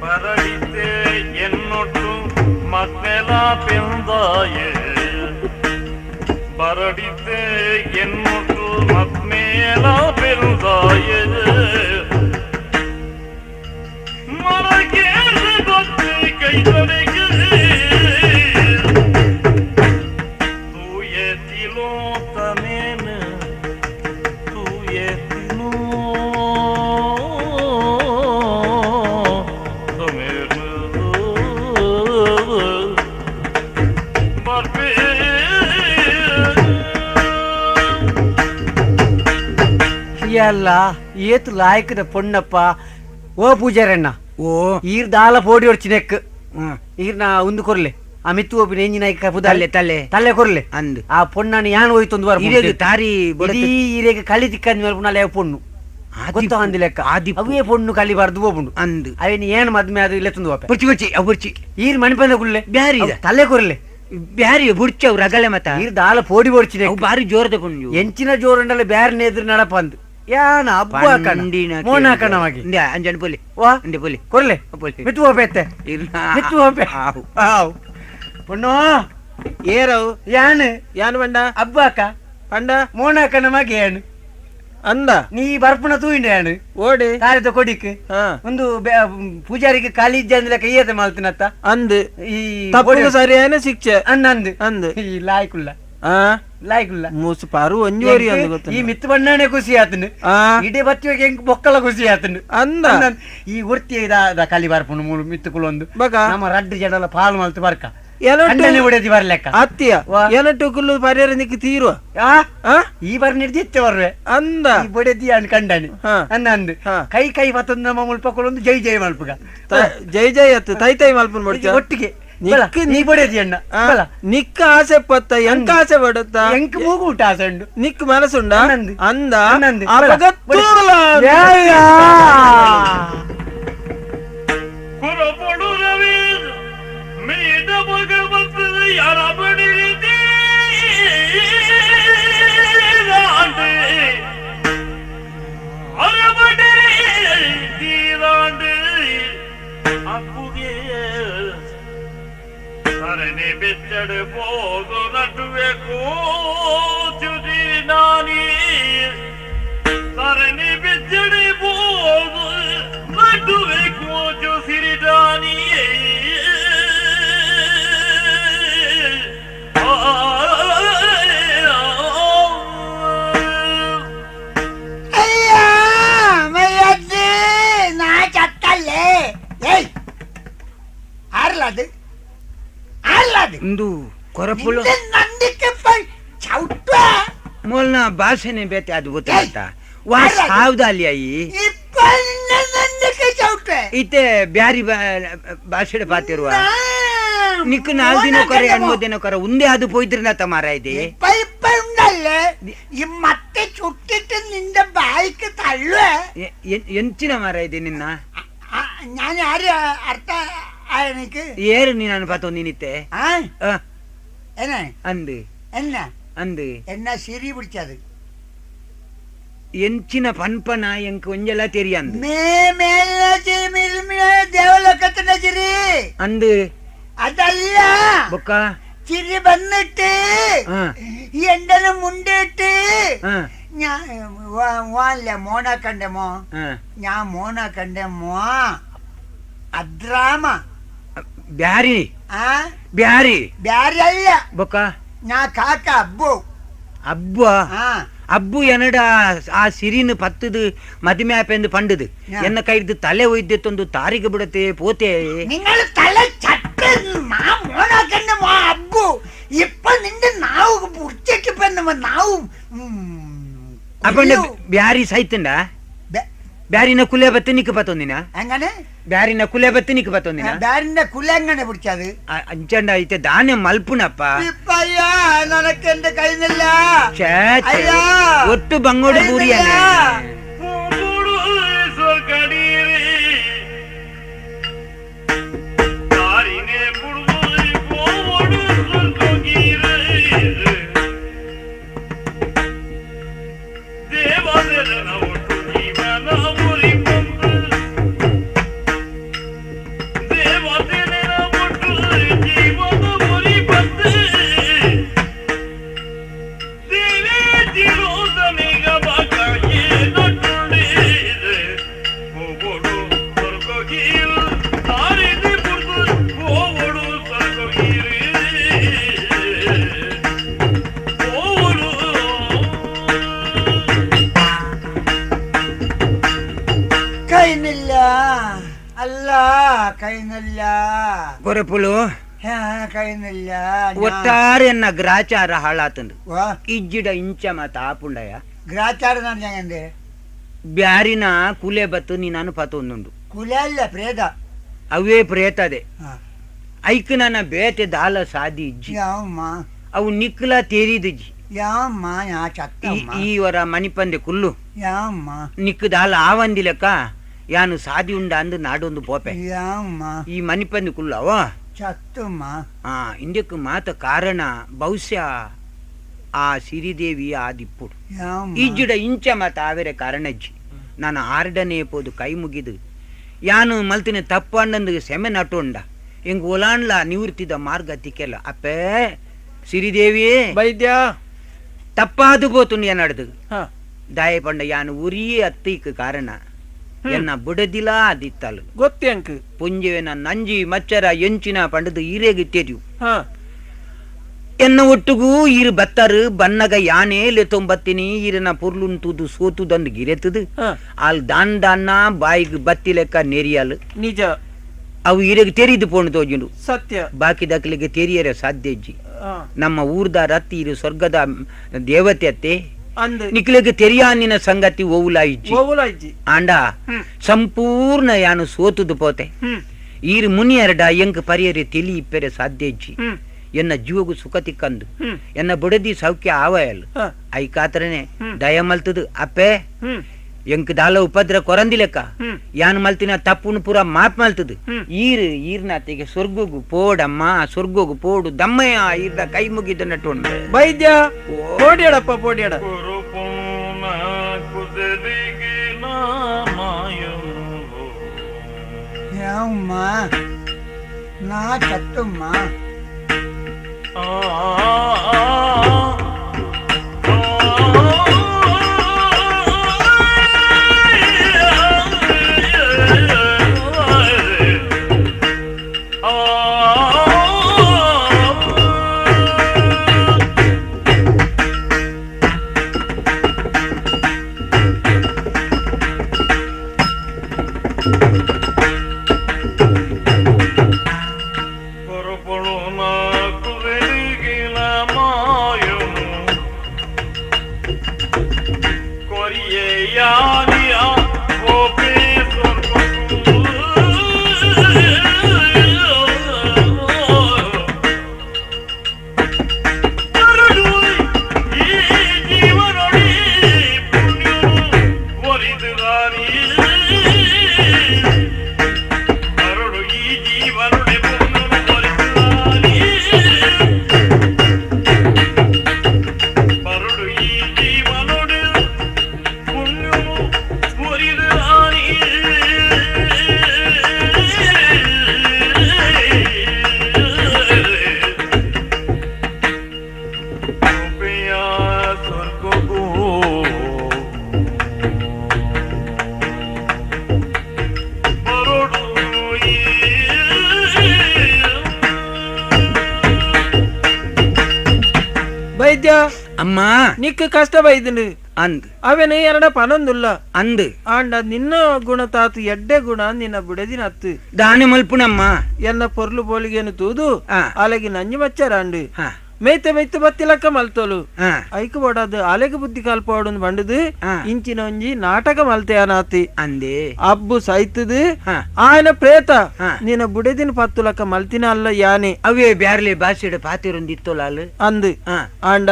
S3: ಬರಡಿತೆ ಎನ್ನೊಟ್ಟು ಮತ್ತೆಲ ಪೆಂದಾಯೆ ಬರಡಿತೆ ಎನ್ನೊಟ್ಟು ಮತ್ಮೇಲ ಪೆಂದಾಯೆ ಮರಕೇರಿ ಗೊತ್ತಿ ಕೈ ತೊಡಗಿ ತೂಯೆ ತಿಲೋ ತಮೇನ ತೂಯೆ ತಿಲೋ
S2: ಅಲ್ಲ ಏತು ಲಾಯಕದ ಪೊಣ್ಣಪ್ಪ ಓ ಪೂಜಾರಣ್ಣ
S4: ಓ
S2: ಈರ್ ದಾಲ ಪೋಡಿ ಹೊಡ್ಚಿನೆಕ್
S4: ಹ್ಮ್.
S2: ಈರ್ನ ಉಂದು ಕೊರ್ಲೆ ಆ ಮಿತ್ತು ಒಪ್ಪಿನ ಎಂಜಿನ
S4: ತಲೆ ತಲೆ
S2: ತಲೆ ಕೊರ್ಲೆ
S4: ಅಂದು
S2: ಆ ಪೊಣ್ಣನ ಯಾನ್ ಹೋಯ್ತು ಒಂದು ವಾರ
S4: ಇರೆಗ್ ತಾರಿ
S2: ಇಡೀ ಈರೆಗ್ ಕಲಿ ತಿಕ್ಕಂದ ಮೇಲೆ ಪುನಃ ಪೊಣ್ಣು
S7: ಗೊತ್ತಾಂದಿ ಲೆಕ್ಕ
S4: ಆದಿ
S7: ಅವೇ ಪೊಣ್ಣು ಕಲಿ ಬಾರ್ದು ಹೋಗುಂಡು
S4: ಅಂದು
S7: ಅವೇನು ಏನು ಮದ್ಮೆ ಅದು ಇಲ್ಲೆತ್ತಂದು ಹೋಪೆ
S4: ಬುರ್ಚಿ ಬುರ್ಚಿ ಅವು ಬುರ್ಚಿ
S7: ಈರ್ ಮಣಿಪಂದ ಗುಳ್ಳೆ
S4: ಬ್ಯಾರಿ
S7: ಅವು ತಲೆ ಕೊರ್ಲೆ
S4: ಬ್ಯಾರಿ ಬುರ್ಚಿ ಅವು ರಗಳೆ ಮತ
S7: ಈರ್ ದಾಲ ಪೋಡಿ ಬೋಡ್ಚಿದೆ
S4: ಅವು ಬಾರಿ ಜೋರದ ಪೊಣ್ಣು
S7: ಎಂಚಿನ ಜೋರಂಡಲ ಬ್ಯಾರನೆ ಎದುರು ನಡಪ ಅಂದು ಯಾನ ಹಬ್ಬ
S4: ಪಂಡಿನ
S7: ಮೋನ ಕಣವಾಗಿ
S4: ಇಂದೆ ಅಂಜನ್ ಪೊಲಿ
S7: ವಾ
S4: ಇಂದೆ ಪೊಲಿ
S7: ಕೊರ್ಲೆ
S4: ಪೊಲಿ
S7: ಮಿತ್ತು ಹೋಪೆತ್ತೆ
S4: ಇರ್ನ
S7: ಮಿತ್ತು ಹೋಪೆ
S4: ಆವು.
S7: ಆವು ಪೊಣ್ಣು
S2: ಏರವು
S7: ಯಾನ್
S2: ಯಾನ್ ಪಂಡ
S7: ಹಬ್ಬ ಅಕ್ಕ
S2: ಪಂಡ
S7: ಮೋನ ಕಣವಾಗಿ ಏನು
S2: ಅಂದ
S7: ನೀ ಬರ್ಪುಣ ತೂಯಿಂಡೆ ಯಾನು
S2: ಓಡಿ
S7: ತಾರೆದ ಕೊಡಿಕ್
S2: ಹಾ
S7: ಒಂದು ಪೂಜಾರಿಗೆ ಖಾಲಿ ಇಜ್ಜ ಅಂದ್ರೆ ಕೈಯತೆ ಮಾಲ್ತಿನತ್ತ
S2: ಅಂದು
S7: ಈ
S2: ತಪ್ಪುಗೆ ಸರಿಯಾನ ಶಿಕ್ಷೆ
S7: ಅನ್ನಂದು
S2: ಅಂದು
S7: ಈ ಲಾಯ್ಕುಲ್ಲ
S2: ಆ
S7: ಲಾಯ್ಕುಲ್ಲ
S2: ಮೂಸು ಪಾರು ಒಂಜೋರಿ ಅಂದು
S7: ಈ
S2: ಗೊತ್ತ
S7: ಮಿತ್ತು ಬಣ್ಣನೆ ಖುಷಿ ಆತನು
S2: ಆ
S7: ಇಡೀ ಬತ್ತಿಗೆ ಹೆಂಗ್ ಬೊಕ್ಕಲ ಖುಷಿ ಆತನು
S2: ಅಂದ
S7: ಈ ವೃತ್ತಿ ಇದ ಕಲಿ ಬರ್ಪುಣು ಮೂಲು ಮಿತ್ತುಕುಲೊಂದು
S2: ಬಕ
S7: ನಮ್ಮ ರಡ್ಡು ಜನಲ ಪಾಲು ಮಲ್ತು ಬರ್ಕ
S2: ಎನಟು
S7: ಅಂಡನೆ ಉಡೇದಿ ಬರ್ಲೆಕ್ಕ
S2: ಅತ್ತಿಯ
S7: ವಾ.
S2: ಎನಟು ಕುಲ್ಲು ಪರಿಹಾರ ನಿಕ್ ತೀರುವ
S7: ಆ
S2: ಆ
S7: ಈ ಬಾರ್ ನಿರ್ದಿತ್ತೆ ಬರ್ವೆ
S2: ಅಂದ
S7: ಈ ಬೊಡೆದಿ ಅನ್ ಕಂಡನಿ
S2: ಹಾ.
S7: ಅನ್ನಂದು
S2: ಹಾ.
S7: ಕೈ ಕೈ ಬತ್ತೊಂದು ನಮ್ಮ ಮುಲ್ಪಕೊಳೊಂದು ಜೈ ಜೈ ಮಲ್ಪುಗ
S2: ಜೈ ಜೈ ಅತ್ತು ತೈ ತೈ ಮಲ್ಪನ್ ಬಡ್ಚ
S7: ಒಟ್ಟಿಗೆ ಬಲ, ನೀ ಬೊಡೆದಿ ಅಣ್ಣ ಬಲ.
S2: ನಿಕ್ಕ ಆಸೆ ಪತ್ತ ಎಂಕ ಆಸೆ ಪಡುತ್ತ
S7: ಎಂಕ್ ಮೂಗು ಊಟ ಆಸೆ ಉಂಡು
S2: ನಿಕ್ ಮನಸ್ಸುಂಡ
S7: ಅನ್ನಂದು.
S2: ಅಂದ
S7: ಅನ್ನಂದು.
S2: ಅಪಗ
S7: ಬಲ.
S2: ತೂರ್ಲ ಅಂದ.
S7: ಏಯ್ಯಾ!
S3: ಕೊರಪೊಡು ರವಿ ಮೀದ ಭಗವತ್ ಯಾರಬಡಿ ಅರಬಡಿ ತೀರಾಂಡು ಅಪ್ಪುಗೆ ಸರಣಿ ಬೆಚ್ಚಡು போದು ನಡುವೆ ಕೋಚುದಿ ನಾನಿ ಸರಣಿ ಬೆಚ್ಚಡೆ போದು ನಡುವೆ ಕೋಚು ಸಿರಿದಾನಿ
S5: ಅಯ್ಯೋ ಮಯ್ಯಜ್ಜಿ ನಾ ಚತ್ತಲ್ಲೇ ಏಯ್ ಆರ್ಲದು ಆರ್ಲದು
S4: ಇಂದು ಕೊರಪುಲು
S5: ನಿಂದೆ ನಂದಿಕ್ಕೆ ಚೌಟ
S4: ಮೊಲ್ನ ಭಾಷೆನೆ ಬೇತೆ ಅದು ಗೊತ್ತಾಯ್ತ ವಾ ಸಾವ್ದಾಲಿ ಅಯ್ಯಿ
S5: ಇಪ್ಪ ನಿನ್ನೆ ನಂದಿಕ್ಕೆ ಚೌಟ
S4: ಇತ್ತೆ ಬ್ಯಾರಿ ಭಾಷೆಡ್ ಪಾತಿರುವ ನಿಕ್ ನಾಲ್ ದಿನ ಕೊರೆ ಎಣ್ಮೂ ದಿನ ಕೊರೆ ಉಂದೆ ಅದು ಪೋಯ್ದ್ರಿನ ಮಾರ ಇದೆ
S5: ഇപ്പ ഇപ്പ ഉണ്ടല്ലേ ഈ മത്തെ ചുട്ടിട്ട് നിന്റെ ബായിക്ക് തള്ളുവേ
S4: ಎಂಚಿನ ಮಾರ ಇದೆ ನಿನ್ನ
S5: ഞാൻ ആര് അർത്ഥ എനിക്ക്
S4: ಏರು ನೀನು ಪಾತೋ ನೀನಿತ್ತೆ
S5: ആ
S4: ಆ,
S5: എന്നാ
S4: ಅಂದು
S5: എന്നാ
S4: ಅಂದು
S5: എന്നാ സിരി പിടിച്ചത്
S4: ಎಂಚಿನ ಪನ್ಪನ ಎಂಕ್ ಒಂಜೆಲ್ಲ ತೆರಿಯಂದು
S5: മേ മേല ചിരി ദേവലോകത്തിന്റെ ചിരി
S4: ಅಂದು
S5: അതല്ല
S4: ಬೊಕ್ಕ
S5: ചിരി വന്നിട്ട്
S4: ആ.
S5: എന്റെ മുണ്ടിട്ട്
S4: ആ,
S5: ഞാൻ വാല്ല മോനാക്കണ്ടേ മോ
S4: ആ.
S5: ഞാൻ മോനാക്കണ്ടേ മോ അദ്രാമ
S4: ಬ್ಯಾರಿ
S5: ആ
S4: ಬ್ಯಾರಿ
S5: ಬ್ಯಾರಲ್ಲ
S4: ಬೊಕ್ಕ
S5: ನಾ ಕಾಕ ಅಬ್ಬು
S4: ಅಬ್ಬ
S5: ಆ
S4: ಅಬ್ಬು ಎನಡ ಆ ಸಿರಿನ ಪತ್ತದು ಮದಿಮೆ ಆಪೆಂದು ಪಂಡದು
S5: ಯಾ.
S4: ಎನ್ನ ಕೈದು ತಲೆ ಒಯ್ದೆತ್ತೊಂದು ತಾರಿಗೆ ಬಿಡತೆ ಪೋತೆ
S5: നിങ്ങൾ തല ചട്ട് മാ മോനാക്കണ്ട മോ അബ്ബു ഇപ്പൊ നിന്റെ നാവ് മുറിച്ചിട്ട് ഇപ്പൊ നാവ്
S4: ಅಪ್ಪಂಡ ಬ್ಯಾರಿ ಸೈತಂಡ ಬ್ಯಾರಿನ ಕುಲೆ ಬತ್ತೆ ನಿಕ್ ಪತ್ತೊಂದಿನ
S5: എങ്ങനെ
S4: ಬ್ಯಾರಿನ ಕುಲೆ ಬತ್ತೆ ನಿಕ್ ಪತ್ತೊಂದಿನ
S5: ബാരിന്റെ കുല എങ്ങനെ പിടിച്ചത്
S4: ಅಂಚಂಡ ಐತೆ ದಾನೆ ಮಲ್ಪುನಪ್ಪ
S5: ഇപ്പയ്യാ നനക്ക് എന്റെ കയ്യിന്നില്ല
S4: ಛೇ, ಛೇ.
S5: ಅಯ್ಯೋ.
S4: ಒಟ್ಟು ಬಂಗೋಡು ಬೂರಿಯಾನೆ
S3: போடு சொற்கடீரே தாரினே புடுது போடு சொற்கீரே தேவதன ஒட்டு ஜீவன முறி கொண்டு தேவதன ஒட்டு ஜீவன முறி பந்து
S5: കയ്യിന്നില്ല അല്ല കയ്യിന്നില്ല
S4: ಗೊರೆಪುಲು
S5: ಕೈನಿಲ್ಲ
S4: ಒಟ್ಟಾರೆ ಎನ್ನ ಗ್ರಾಚಾರ ಹಾಳಾತಂದು
S5: ವಾ
S4: ಇಜ್ಜಿಡ ಇಂಚ ಮಾತ ಆಪುಂಡಯ
S5: ಗ್ರಾಚಾರ ನಾನು
S4: ಬ್ಯಾರಿನ ಕುಲೆ ಬತ್ತು ನೀನಾನು ಪತೊಂದುಂಡು
S5: ಕುಲ ಅಲ್ಲ ಪ್ರೇತ
S4: ಅವೇ ಪ್ರೇತದೆ
S5: ಹಾ.
S4: ಐಕ್ ನನ್ನ ಬೇಟೆ ದಾಲ ಸಾದಿ ಇಜ್ಜಿ
S5: ಯಾವಮ್ಮ
S4: ಅವು ನಿಕ್ಲ ತೇರಿದಿಜ್ಜಿ
S5: ಯಾಮ್ಮ ಯಾ ಚತ್ತಮ್ಮ.
S4: ಈ ವರ ಮಣಿಪಂದೆ ಕುಲ್ಲು.
S5: ಯಾಮ್ಮ.
S4: ನಿಕ್ಕು ದಾಲ ಆವಂದಿಲೆಕ್ಕ ಯಾನು ಸಾದಿ ಉಂಡ ಅಂದು ನಾಡೊಂದು ಪೋಪೆ.
S5: ಯಾಮ್ಮ.
S4: ಈ ಮಣಿಪಂದೆ ಕುಲ್ಲು ಅವ.
S5: ಚತ್ತಮ್ಮ.
S4: ಆ ಇಂದಕ್ಕೆ ಮಾತ ಕಾರಣ ಬಹುಶಃ ಆ ಸಿರಿದೇವಿ ಆದಿಪ್ಪುಡು.
S5: ಯಾಮ್ಮ.
S4: ಇಜ್ಜುಡ ಇಂಚ ಮಾತ ಆವೆರೆ ಕಾರಣಜ್ಜಿ ನಾನು ಆರ್ಡನೇ ಪೋದು ಕೈ ಮುಗಿದು ಯಾನು ಮಲ್ತಿನ ತಪ್ಪು ಅಣ್ಣಂದು ಸೆಮೆ ನಟುಂಡ ಎಂಗ್ ಒಲಾಂಡ್ಲ ನಿವೃತ್ತಿದ ಮಾರ್ಗ ತಿಕ್ಕೆಲ್ಲ ಅಪ್ಪೇ ಸಿರಿದೇವಿಯೇ.
S2: ವೈದ್ಯ.
S4: ತಪ್ಪಾದು ಪೋತು ನಡೆದು
S2: ಹಾ.
S4: ದಾಯ ಪಂಡ ಯಾನು ಉರಿಯೇ ಅತ್ತಿಕ್ ಕಾರಣ ಎನ್ನ ಬುಡದಿಲ ಅದಿತ್ತಲು.
S2: ಗೊತ್ತಿ ಅಂಕ್.
S4: ಪುಂಜೆನ ನಂಜಿ ಮಚ್ಚರ ಎಂಚಿನ ಪಂಡದು ಈರೇಗೆ ತೆರಿಯು.
S2: ಹಾ.
S4: ಎನ್ನ ಒಟ್ಟುಗೂ ಈರು ಬತ್ತರು ಬನ್ನಗ ಯಾನೇ ಲೆತ್ತೊಂಬತ್ತಿನಿ ಈರನ ಪೊರ್ಲುನ್ ತೂದು ಸೋತುದಂದು ಗಿರೆತದು.
S2: ಹಾ.
S4: ಆಲ್ ದಾನ್ ದಾನ್ನ ಬಾಯಿಗೆ ಬತ್ತಿ ಲೆಕ್ಕ ನೆರಿಯಲು.
S2: ನಿಜ.
S4: ಅವು ಈರೆಗೆ ತೆರಿದು ಪೋಣು ತೋಜುಂಡು.
S2: ಸತ್ಯ.
S4: ಬಾಕಿ ದಕ್ಕಲಿಗೆ ತೆರಿಯರೆ ಸಾಧ್ಯ ಇಜ್ಜಿ.
S2: ಹಾ.
S4: ನಮ್ಮ ಊರ್ದ ರತ್ತಿ ಇರು ಸ್ವರ್ಗದ ದೇವತೆ ಅತ್ತೆ.
S2: ಅಂದ್.
S4: ನಿಕ್ಲೆಗೆ ತೆರಿಯಾನಿನ ಸಂಗತಿ ಓವುಲ ಇಜ್ಜಿ.
S2: ಓವುಲ ಇಜ್ಜಿ.
S4: ಆಂಡ
S2: ಹ್ಮ್.
S4: ಸಂಪೂರ್ಣ ಯಾನು ಸೋತುದು ಪೋತೆ.
S2: ಹ್ಮ್.
S4: ಈರು ಮುನಿಯರಡ ಎಂಕ್ ಪರಿಯರೆ ತೆಲಿ ಇಪ್ಪೆರೆ ಸಾಧ್ಯ ಇಜ್ಜಿ.
S2: ಹ್ಮ್.
S4: ಎನ್ನ ಜೀವಗು ಸುಖ ತಿಕ್ಕಂದು.
S2: ಹ್ಮ್.
S4: ಎನ್ನ ಬುಡದಿ ಸೌಖ್ಯ ಆವಯಲ್.
S2: ಹಾ.
S4: ಐಕಾತ್ರನೆ
S2: ಹ್ಮ್.
S4: ದಯ ಮಲ್ತದು ಅಪ್ಪೆ.
S2: ಹ್ಮ್.
S4: ಎಂಕ್ ದಾಲ ಉಪದ್ರ ಕೊರಂದಿಲೆಕ್ಕ.
S2: ಹ್ಮ್.
S4: ಯಾನ್ ಮಲ್ತಿನ ತಪ್ಪುನು ಪೂರ ಮಾಪ್ ಮಲ್ತದು.
S2: ಹ್ಮ್.
S4: ಈರು ಈರ್ನಾತಿಗೆ ಸ್ವರ್ಗೋಗು ಪೋಡಮ್ಮ, ಸ್ವರ್ಗೋಗು ಪೋಡು ದಮ್ಮಯ್ಯ ಈರ್ದ ಕೈ ಮುಗಿದ ನಟುಂಡು.
S2: ವೈದ್ಯ ಪೋಡ್ಯಾಡಪ್ಪ ಪೋಡ್ಯಾಡ.
S3: ಕುರುಪುನ ಕುದರಿಗೆ ನಾಮಾಯನು.
S5: ಯಾಮ್ಮ ನಾ ಚತ್ತಮ್ಮ.
S3: ಆ
S2: ವೈದ್ಯ.
S4: ಅಮ್ಮ.
S2: ನಿಕ್ ಕಷ್ಟ ಬೈದಿನಿ.
S4: ಅಂದ್.
S2: ಅವೇನು ಎರಡ ಪನೊಂದುಲ್ಲ.
S4: ಅಂದ್.
S2: ಆಂಡ ನಿನ್ನ ಗುಣ ತಾತು ಎಡ್ಡೆ ಗುಣ ನಿನ್ನ ಬುಡದಿನ ಅತ್ತು.
S4: ದಾನೆ ಮಲ್ಪುನಮ್ಮ.
S2: ಎನ್ನ ಪೊರ್ಲು ಪೋಲಿಗೇನು ತೂದು
S4: ಆ.
S2: ಅಲೆಗೆ ನಂಜಿ ಮಚ್ಚರಾಂಡು.
S4: ಹಾ.
S2: ಮೇಯ್ತೆ ಮೇಯ್ತೆ ಬತ್ತಿಲಕ್ಕ ಮಲ್ತೋಲು.
S4: ಹಾ.
S2: ಐಕು ಬೋಡಾದು ಅಲೆಗೆ ಬುದ್ಧಿ ಕಲ್ಪೋಡು ಬಂಡುದು.
S4: ಆ.
S2: ಇಂಚಿನ ಒಂಜಿ ನಾಟಕ ಮಲ್ತೆ ಅನಾತಿ.
S4: ಅಂದೇ.
S2: ಅಬ್ಬು ಸೈತದು.
S4: ಹಾ.
S2: ಆಯನ ಪ್ರೇತ
S4: ಹಾ.
S2: ನಿನ್ನ ಬುಡೆದಿನ ಪತ್ತುಲಕ್ಕ ಮಲ್ತಿನ ಅಲ್ಲ ಯಾನೆ.
S4: ಅವೇ ಬ್ಯಾರ್ಲೆ ಭಾಷೆಡ್ ಪಾತಿರೊಂದಿತ್ತೋಲಾಲ್.
S2: ಅಂದು.
S4: ಹಾ.
S2: ಆಂಡ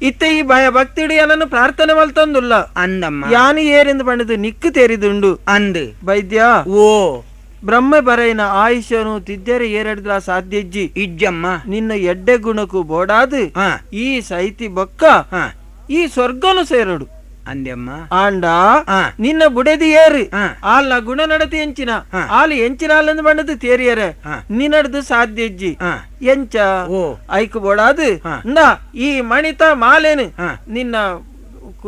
S2: ಇತ್ತೆ ಈ ಭಯ ಭಕ್ತಿಡಿ ಏನನ್ನು ಪ್ರಾರ್ಥನೆ ಮಲ್ತಂದುಲ್ಲ.
S4: ಅಂದಮ್ಮ.
S2: ಯಾನು ಏರಿಂದ ಬಂಡದು ನಿಕ್ಕು ತೇರಿದುಂಡು.
S4: ಅಂದ್.
S2: ವೈದ್ಯ.
S4: ಓ.
S2: ಬ್ರಹ್ಮ ಬರೈನ ಆಯುಷ್ಯನು ತಿದ್ದರೆ ಏರಡ್ದಲ ಸಾಧ್ಯ ಇಜ್ಜಿ.
S4: ಇಜ್ಜಮ್ಮ.
S2: ನಿನ್ನ ಎಡ್ಡೆ ಗುಣಕು ಬೋಡಾದು
S4: ಹಾ.
S2: ಈ ಸೈತಿ ಬೊಕ್ಕ
S4: ಹಾ.
S2: ಈ ಸ್ವರ್ಗನು ಸೇರಡು.
S4: ಅಂದೆಮ್ಮ.
S2: ಆಂಡ
S4: ಹಾ.
S2: ನಿನ್ನ ಬುಡೆದಿ ಏರು
S4: ಹಾ.
S2: ಆಲ್ನ ಗುಣ ನಡತಿ ಎಂಚಿನ
S4: ಹಾ.
S2: ಆಲು ಎಂಚಿನ ಆಲಂದು ಬಂಡದು ತೇರಿಯರೆ
S4: ಹಾ.
S2: ನಿನ್ನಡ್ದು ಸಾಧ್ಯ ಇಜ್ಜಿ.
S4: ಹಾ.
S2: ಎಂಚ
S4: ಓ.
S2: ಐಕು ಬೋಡಾದು
S4: ಹಾ.
S2: ಇಂದ ಈ ಮಣಿತ ಮಾಲೇನು
S4: ಹಾ.
S2: ನಿನ್ನ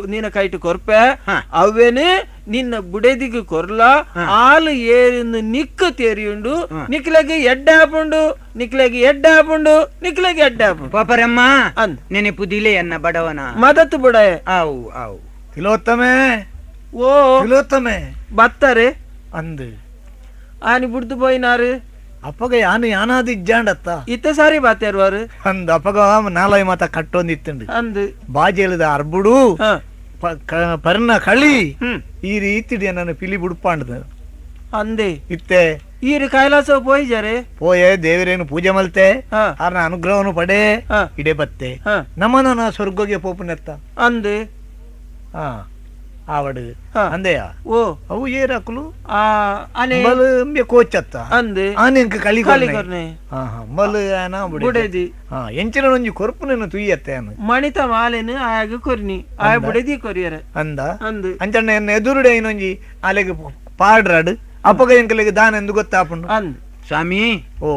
S2: ನಿನ್ನ ಕೈಟು ಕೊರ್ಪೆ
S4: ಹಾ.
S2: ಅವೇನು ನಿನ್ನ ಬುಡೆದಿಗೆ ಕೊರ್ಲ
S4: ಹಾ.
S2: ಆಲು ಏರಿನ ನಿಕ್ಕು ತೇರಿಯುಂಡು.
S4: ಹಾ.
S2: ನಿಕ್ಲೆಗೆ ಎಡ್ಡೆ ಆಪುಂಡು, ನಿಕ್ಲೆಗೆ ಎಡ್ಡೆ ಆಪುಂಡು, ನಿಕ್ಲೆಗೆ ಎಡ್ಡೆ ಆಪುಂಡು.
S4: ಪಾಪರಮ್ಮ.
S2: ಅಂದ್.
S4: ನೆನೆಪುದಿಲೆ ಎನ್ನ ಬಡವನ.
S2: ಮದತ್ತು ಬುಡಯೆ.
S4: ಆವು ಆವು.
S1: ತಿಲೋತ್ತಮೆ.
S2: ಓ.
S1: ತಿಲೋತ್ತಮೆ.
S2: ಬತ್ತಾರೆ.
S1: ಅಂದ್.
S2: ಆನಿ ಬುಡ್ದು ಪೋಯಿನಾರು.
S1: ಅಪ್ಪಗ ಯಾನು ಯಾನಾದ ಇಜ್ಜಾಂಡತ್ತ.
S2: ಇತ್ತ ಸಾರಿ ಬಾತೇರುವಾರು.
S1: ಅಂದ್ ಅಪ್ಪಗ ನಾಲೈ ಮಾತ ಕಟ್ಟೊಂದಿತ್ತಂಡು.
S2: ಅಂದ್.
S1: ಬಾಜೆಲದ ಅರ್ಬುಡು
S2: ಹಾ.
S1: ಪರ್ನ ಕಳಿ
S2: ಹ್ಮ್.
S1: ಈ ರೀತಿ ನನ್ನ ಪಿಲಿ ಬುಡ್ಪಾಂಡ್ದು.
S2: ಅಂದೆ.
S1: ಇತ್ತೆ
S2: ಈರು ಕೈಲಾಸ ಪೋಯಿಜಾರೆ
S1: ಪೋಯೆ ದೇವರೇನು ಪೂಜೆ ಮಲ್ತೆ ಆರ್ನ ಅನುಗ್ರಹವನ್ನು ಪಡೆ ಇಡೆ ಬತ್ತೆ ನಮನ ಸ್ವರ್ಗಗೆ ಪೋಪುನೆತ್ತ
S2: ಅಂದು
S1: ಆವಡು ಅಂದೆಯ
S2: ಓ
S1: ಅವು ಏರಕುಲು
S2: ಆ ಅನೆ
S1: ಬಲು ಅಂಬೆ ಕೋಚತ್ತ
S2: ಅಂದೆ
S1: ಆನೆಂಕ ಕಳಿ
S2: ಕಳಿಕೊರ್ನೆ
S1: ಹಾ ಹಾ ಬಲು ಆನ
S2: ಬುಡೆದಿ
S1: ಹಾ ಎಂಚಿನ ಒಂಜಿ ಕೊರ್ಪುನೆನು ತುಯ್ಯತ್ತೆ ಅನು
S2: ಮಣಿತ ಮಾಲೆನು ಆಯಾಗ ಕೊರ್ನಿ ಆಯ ಬುಡೆದಿ ಕೊರಿಯರ
S1: ಅಂದ
S2: ಅಂದು
S1: ಅಂಚಣ್ಣ ಎನ್ನ ಎದುರುಡೆ ಇನ್ನೊಂಜಿ ಆಲೆಗೆ ಪಾಡ್ರಾಡು ಅಪ್ಪಗ ಎಂಕಲಿಗೆ ದಾನ ಎಂದು ಗೊತ್ತಾಪುಂಡು
S2: ಅಂದ್
S4: ಸ್ವಾಮಿ
S1: ಓ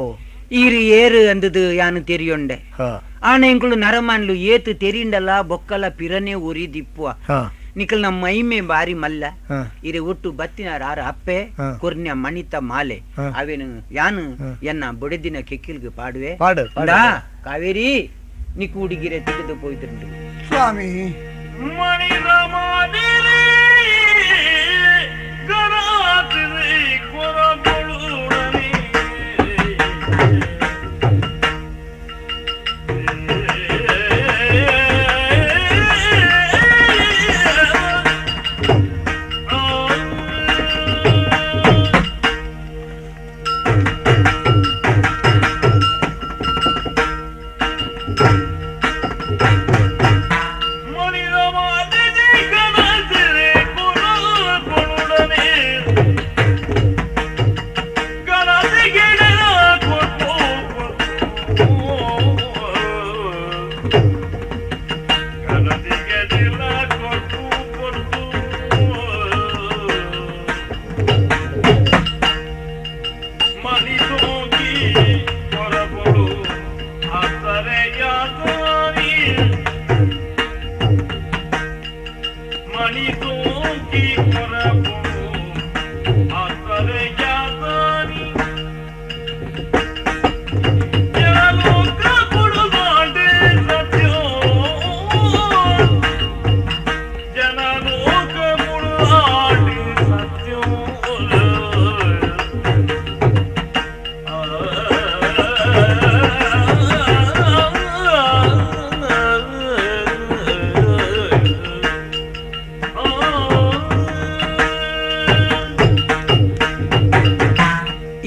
S4: ಈರು ಏರು ಅಂದದು ಯಾನು ತೆರಿಯೊಂಡೆ ಆಣ ಎಂಕುಲು ನರಮಾನ್ಲು ಏತು ತೆರಿಂಡಲ ಬೊಕ್ಕಲ ಪಿರನೆ ಉರಿ ದಿಪ್ಪುವ ನಿಕಲ್ ನಮ್ಮ ಮೈಮೆ ಬಾರಿ ಮಲ್ಲ ಇರೆ ಒಟ್ಟು ಬತ್ತಿನಾರ ಆರ ಅಪ್ಪೆ ಕೊರ್ನ್ಯ ಮಣಿತ ಮಾಲೆ ಅವೇನು ಯಾನು ಎನ್ನ ಬೊಡೆದಿನ ಕೆಕ್ಕಿಲ್ಗೆ ಪಾಡುವೆ
S1: ಪಾಡು
S4: ಕಾವೇರಿ ನಿಕ್ಕು ಹುಡುಗಿರೆ ತೆಗೆದು ಪೋಯ್ತಿರುಂಟು
S5: ಸ್ವಾಮಿ
S3: ಮಣಿದ ಮಾದಿರಿ ಗಣಾತಿರಿ ಕೊರಗೊಳುಡನೆ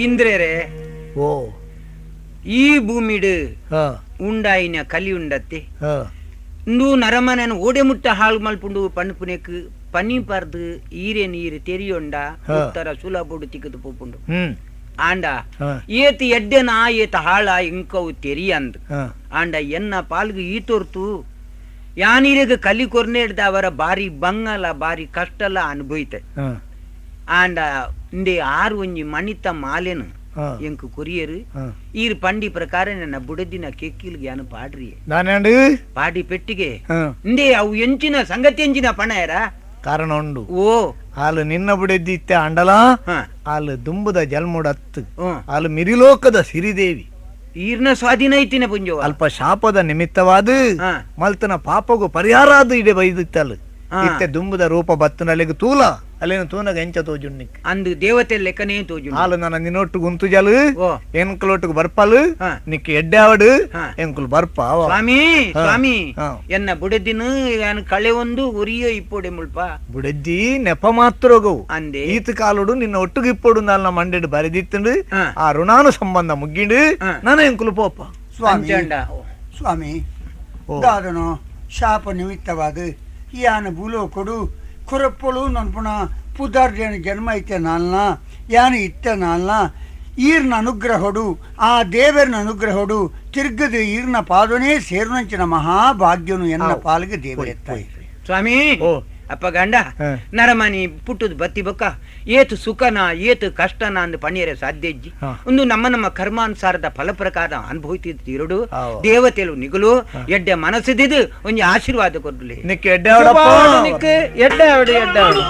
S4: ಇಂದ್ರರೇ
S1: ಓ
S4: ಈ ಭೂಮಿಡು ಉಂಡಾಯಿನ ಕಲಿ ಉಂಡತ್ತೆ ಇಂದು ನರಮನನ ಓಡೆ ಮುಟ್ಟ ಹಾಳು ಮಲ್ಪುಂಡು ಪಣಪುನೆಕ್ ಪನಿ ಪರ್ದು ಈರೆ ನೀರು ತೆರಿಯೊಂಡ ಉತ್ತರ ಸುಲಭಡು ತಿಕ್ಕದು ಪೋಪುಂಡು ಆಂಡ ಏತ್ ಎಡ್ಡೆನ ಏತ ಹಾಳ ಇಂಕವು ತೆರಿಯಂದ್ ಆಂಡ ಎನ್ನ ಪಾಲ್ಗು ಈ ತೋರ್ತು ಯಾನೀರೆಗ್ ಕಲಿ ಕೊರ್ನೇಡ್ದ ಅವರ ಬಾರಿ ಬಂಗಲ ಬಾರಿ ಕಷ್ಟಲ ಅನುಭವಿತೆ ಆಂಡ ಇಂದೆ ಆರು ಒಂಜಿ ಮಣಿತ ಮಾಲೆನು ಎಂಕು ಕೊರಿಯರು ಈರ್ ಪಂಡಿ ಪ್ರಕಾರ ನನ್ನ ಬುಡದಿನ ಕೆಕ್ಕಿಲ್ಗೆ ಯಾನು ಪಾಡ್ರಿ ಪಾಡಿ ಪೆಟ್ಟಿಗೆ ಇಂದೆ ಅವು ಎಂಚಿನ ಸಂಗತಿ ಎಂಚಿನ ಪಣಯರ
S1: ಕಾರಣ ಉಂಡು
S4: ಓ
S1: ಆಲು ನಿನ್ನ ಬುಡೆದಿ ಇತ್ತೆ ಅಂಡಲ ಆಲು ದುಂಬುದ ಜಲ್ಮುಡತ್ತು ಆಲು ಮಿರಿಲೋಕದ ಸಿರಿದೇವಿ
S4: ಈರ್ನ ಸ್ವಾಧೀನ ಐತಿನ ಪುಂಜವ
S1: ಅಲ್ಪ ಶಾಪದ ನಿಮಿತ್ತವಾದ ಮಲ್ತನ ಪಾಪಗೂ ಪರಿಹಾರ ಅದು ಇಡೆ ಬೈದಿತ್ತಲ್ಲ ಇತ್ತೆ ದುಂಬುದ ರೂಪ ಬತ್ತನಲ್ಲಿಗೆ ತೂಲ ಅಲ್ಲಿನ ತೂನಗ ಎಂಚ ತೋಜುಣ್ಣಿಕ್
S4: ಅಂದು ದೇವತೆ ಲೆಕ್ಕನೇ ತೋಜು
S1: ಆಲು ನನ್ನ ನಿನ್ನೊಟ್ಟು ಗುಂತು ಜಲು ಎಂಕುಲೊట్టుకు ಬರ್ಪಲು ನಿಕ್ ಎಡ್ಡೆ ಆವಡು ಎಂಕುಲು ಬರ್ಪ
S4: ಸ್ವಾಮಿ ಸ್ವಾಮಿ ಎನ್ನ ಬುಡೆದಿನ ಕಳೆ ಒಂದು ಉರಿಯೋ ಇಪ್ಪೋಡೆ ಮುಲ್ಪ
S1: ಬುಡೆದ್ದಿ ನೆಪ ಮಾತ್ರಗವು
S4: ಅಂದೆ
S1: ಈತ ಕಾಲುಡು ನಿನ್ನ ಒಟ್ಟುಗೆ ಇಪ್ಪೋಡು ನಾಲ್ನ ಮಂಡೆಡು ಬರೆದಿತ್ತಂಡು ಆ ಋಣಾನು ಸಂಬಂಧ ಮುಗ್ಗಿಂಡು ನಾನು ಎಂಕುಲು ಪೋಪ
S5: ಸ್ವಾಮಿ ಸ್ವಾಮಿ ದಾದನು ಶಾಪ ನಿಮಿತ್ತವಾದ ಯಾನ ಭೂಲೋಕಡು ಕುರಪ್ಪಳು ನನ್ಪುಣ ಪುದಾರ್ಜನ ಜನ್ಮ ಐತೆ ನಾಲ್ನ ಯಾನ ಇತ್ತೆ ನಾಲ್ನ ಈರ್ನ ಅನುಗ್ರಹಡು ಆ ದೇವರನ ಅನುಗ್ರಹಡು ತಿರ್ಗದು ಈರ್ನ ಪಾದನೇ ಸೇರುನಂಚಿನ ಮಹಾಭಾಗ್ಯನು ಎನ್ನ ಪಾಲಿಗೆ ದೇವರೆತ್ತಾಯಿ
S4: ಸ್ವಾಮಿ ಅಪ್ಪ ಗಂಡ ನರಮನಿ ಪುಟ್ಟುದು ಬತ್ತಿ ಬೊಕ್ಕ ಏತು ಸುಖನ ಏತು ಕಷ್ಟನ ಅಂದ್ ಪಣಿಯರೆ ಸಾಧ್ಯ ಇಜ್ಜಿ ಒಂದು ನಮ್ಮ ನಮ್ಮ ಕರ್ಮಾನುಸಾರದ ಫಲ ಪ್ರಕಾರ ಅನುಭವಿತಿರುಡು ದೇವತೆಲು ನಿಗುಲು ಎಡ್ಡೆ ಮನಸ್ಸಿದ್ದು ಒಂಜಿ ಆಶೀರ್ವಾದ ಕೊಡ್ಲಿ
S1: ನಿಕ್ ಎಡ್ಡೆ
S2: ನಿಕ್ ಎಡ್ಡೆ ಆವಡು ಎಡ್ಡೆ ಆವಡು.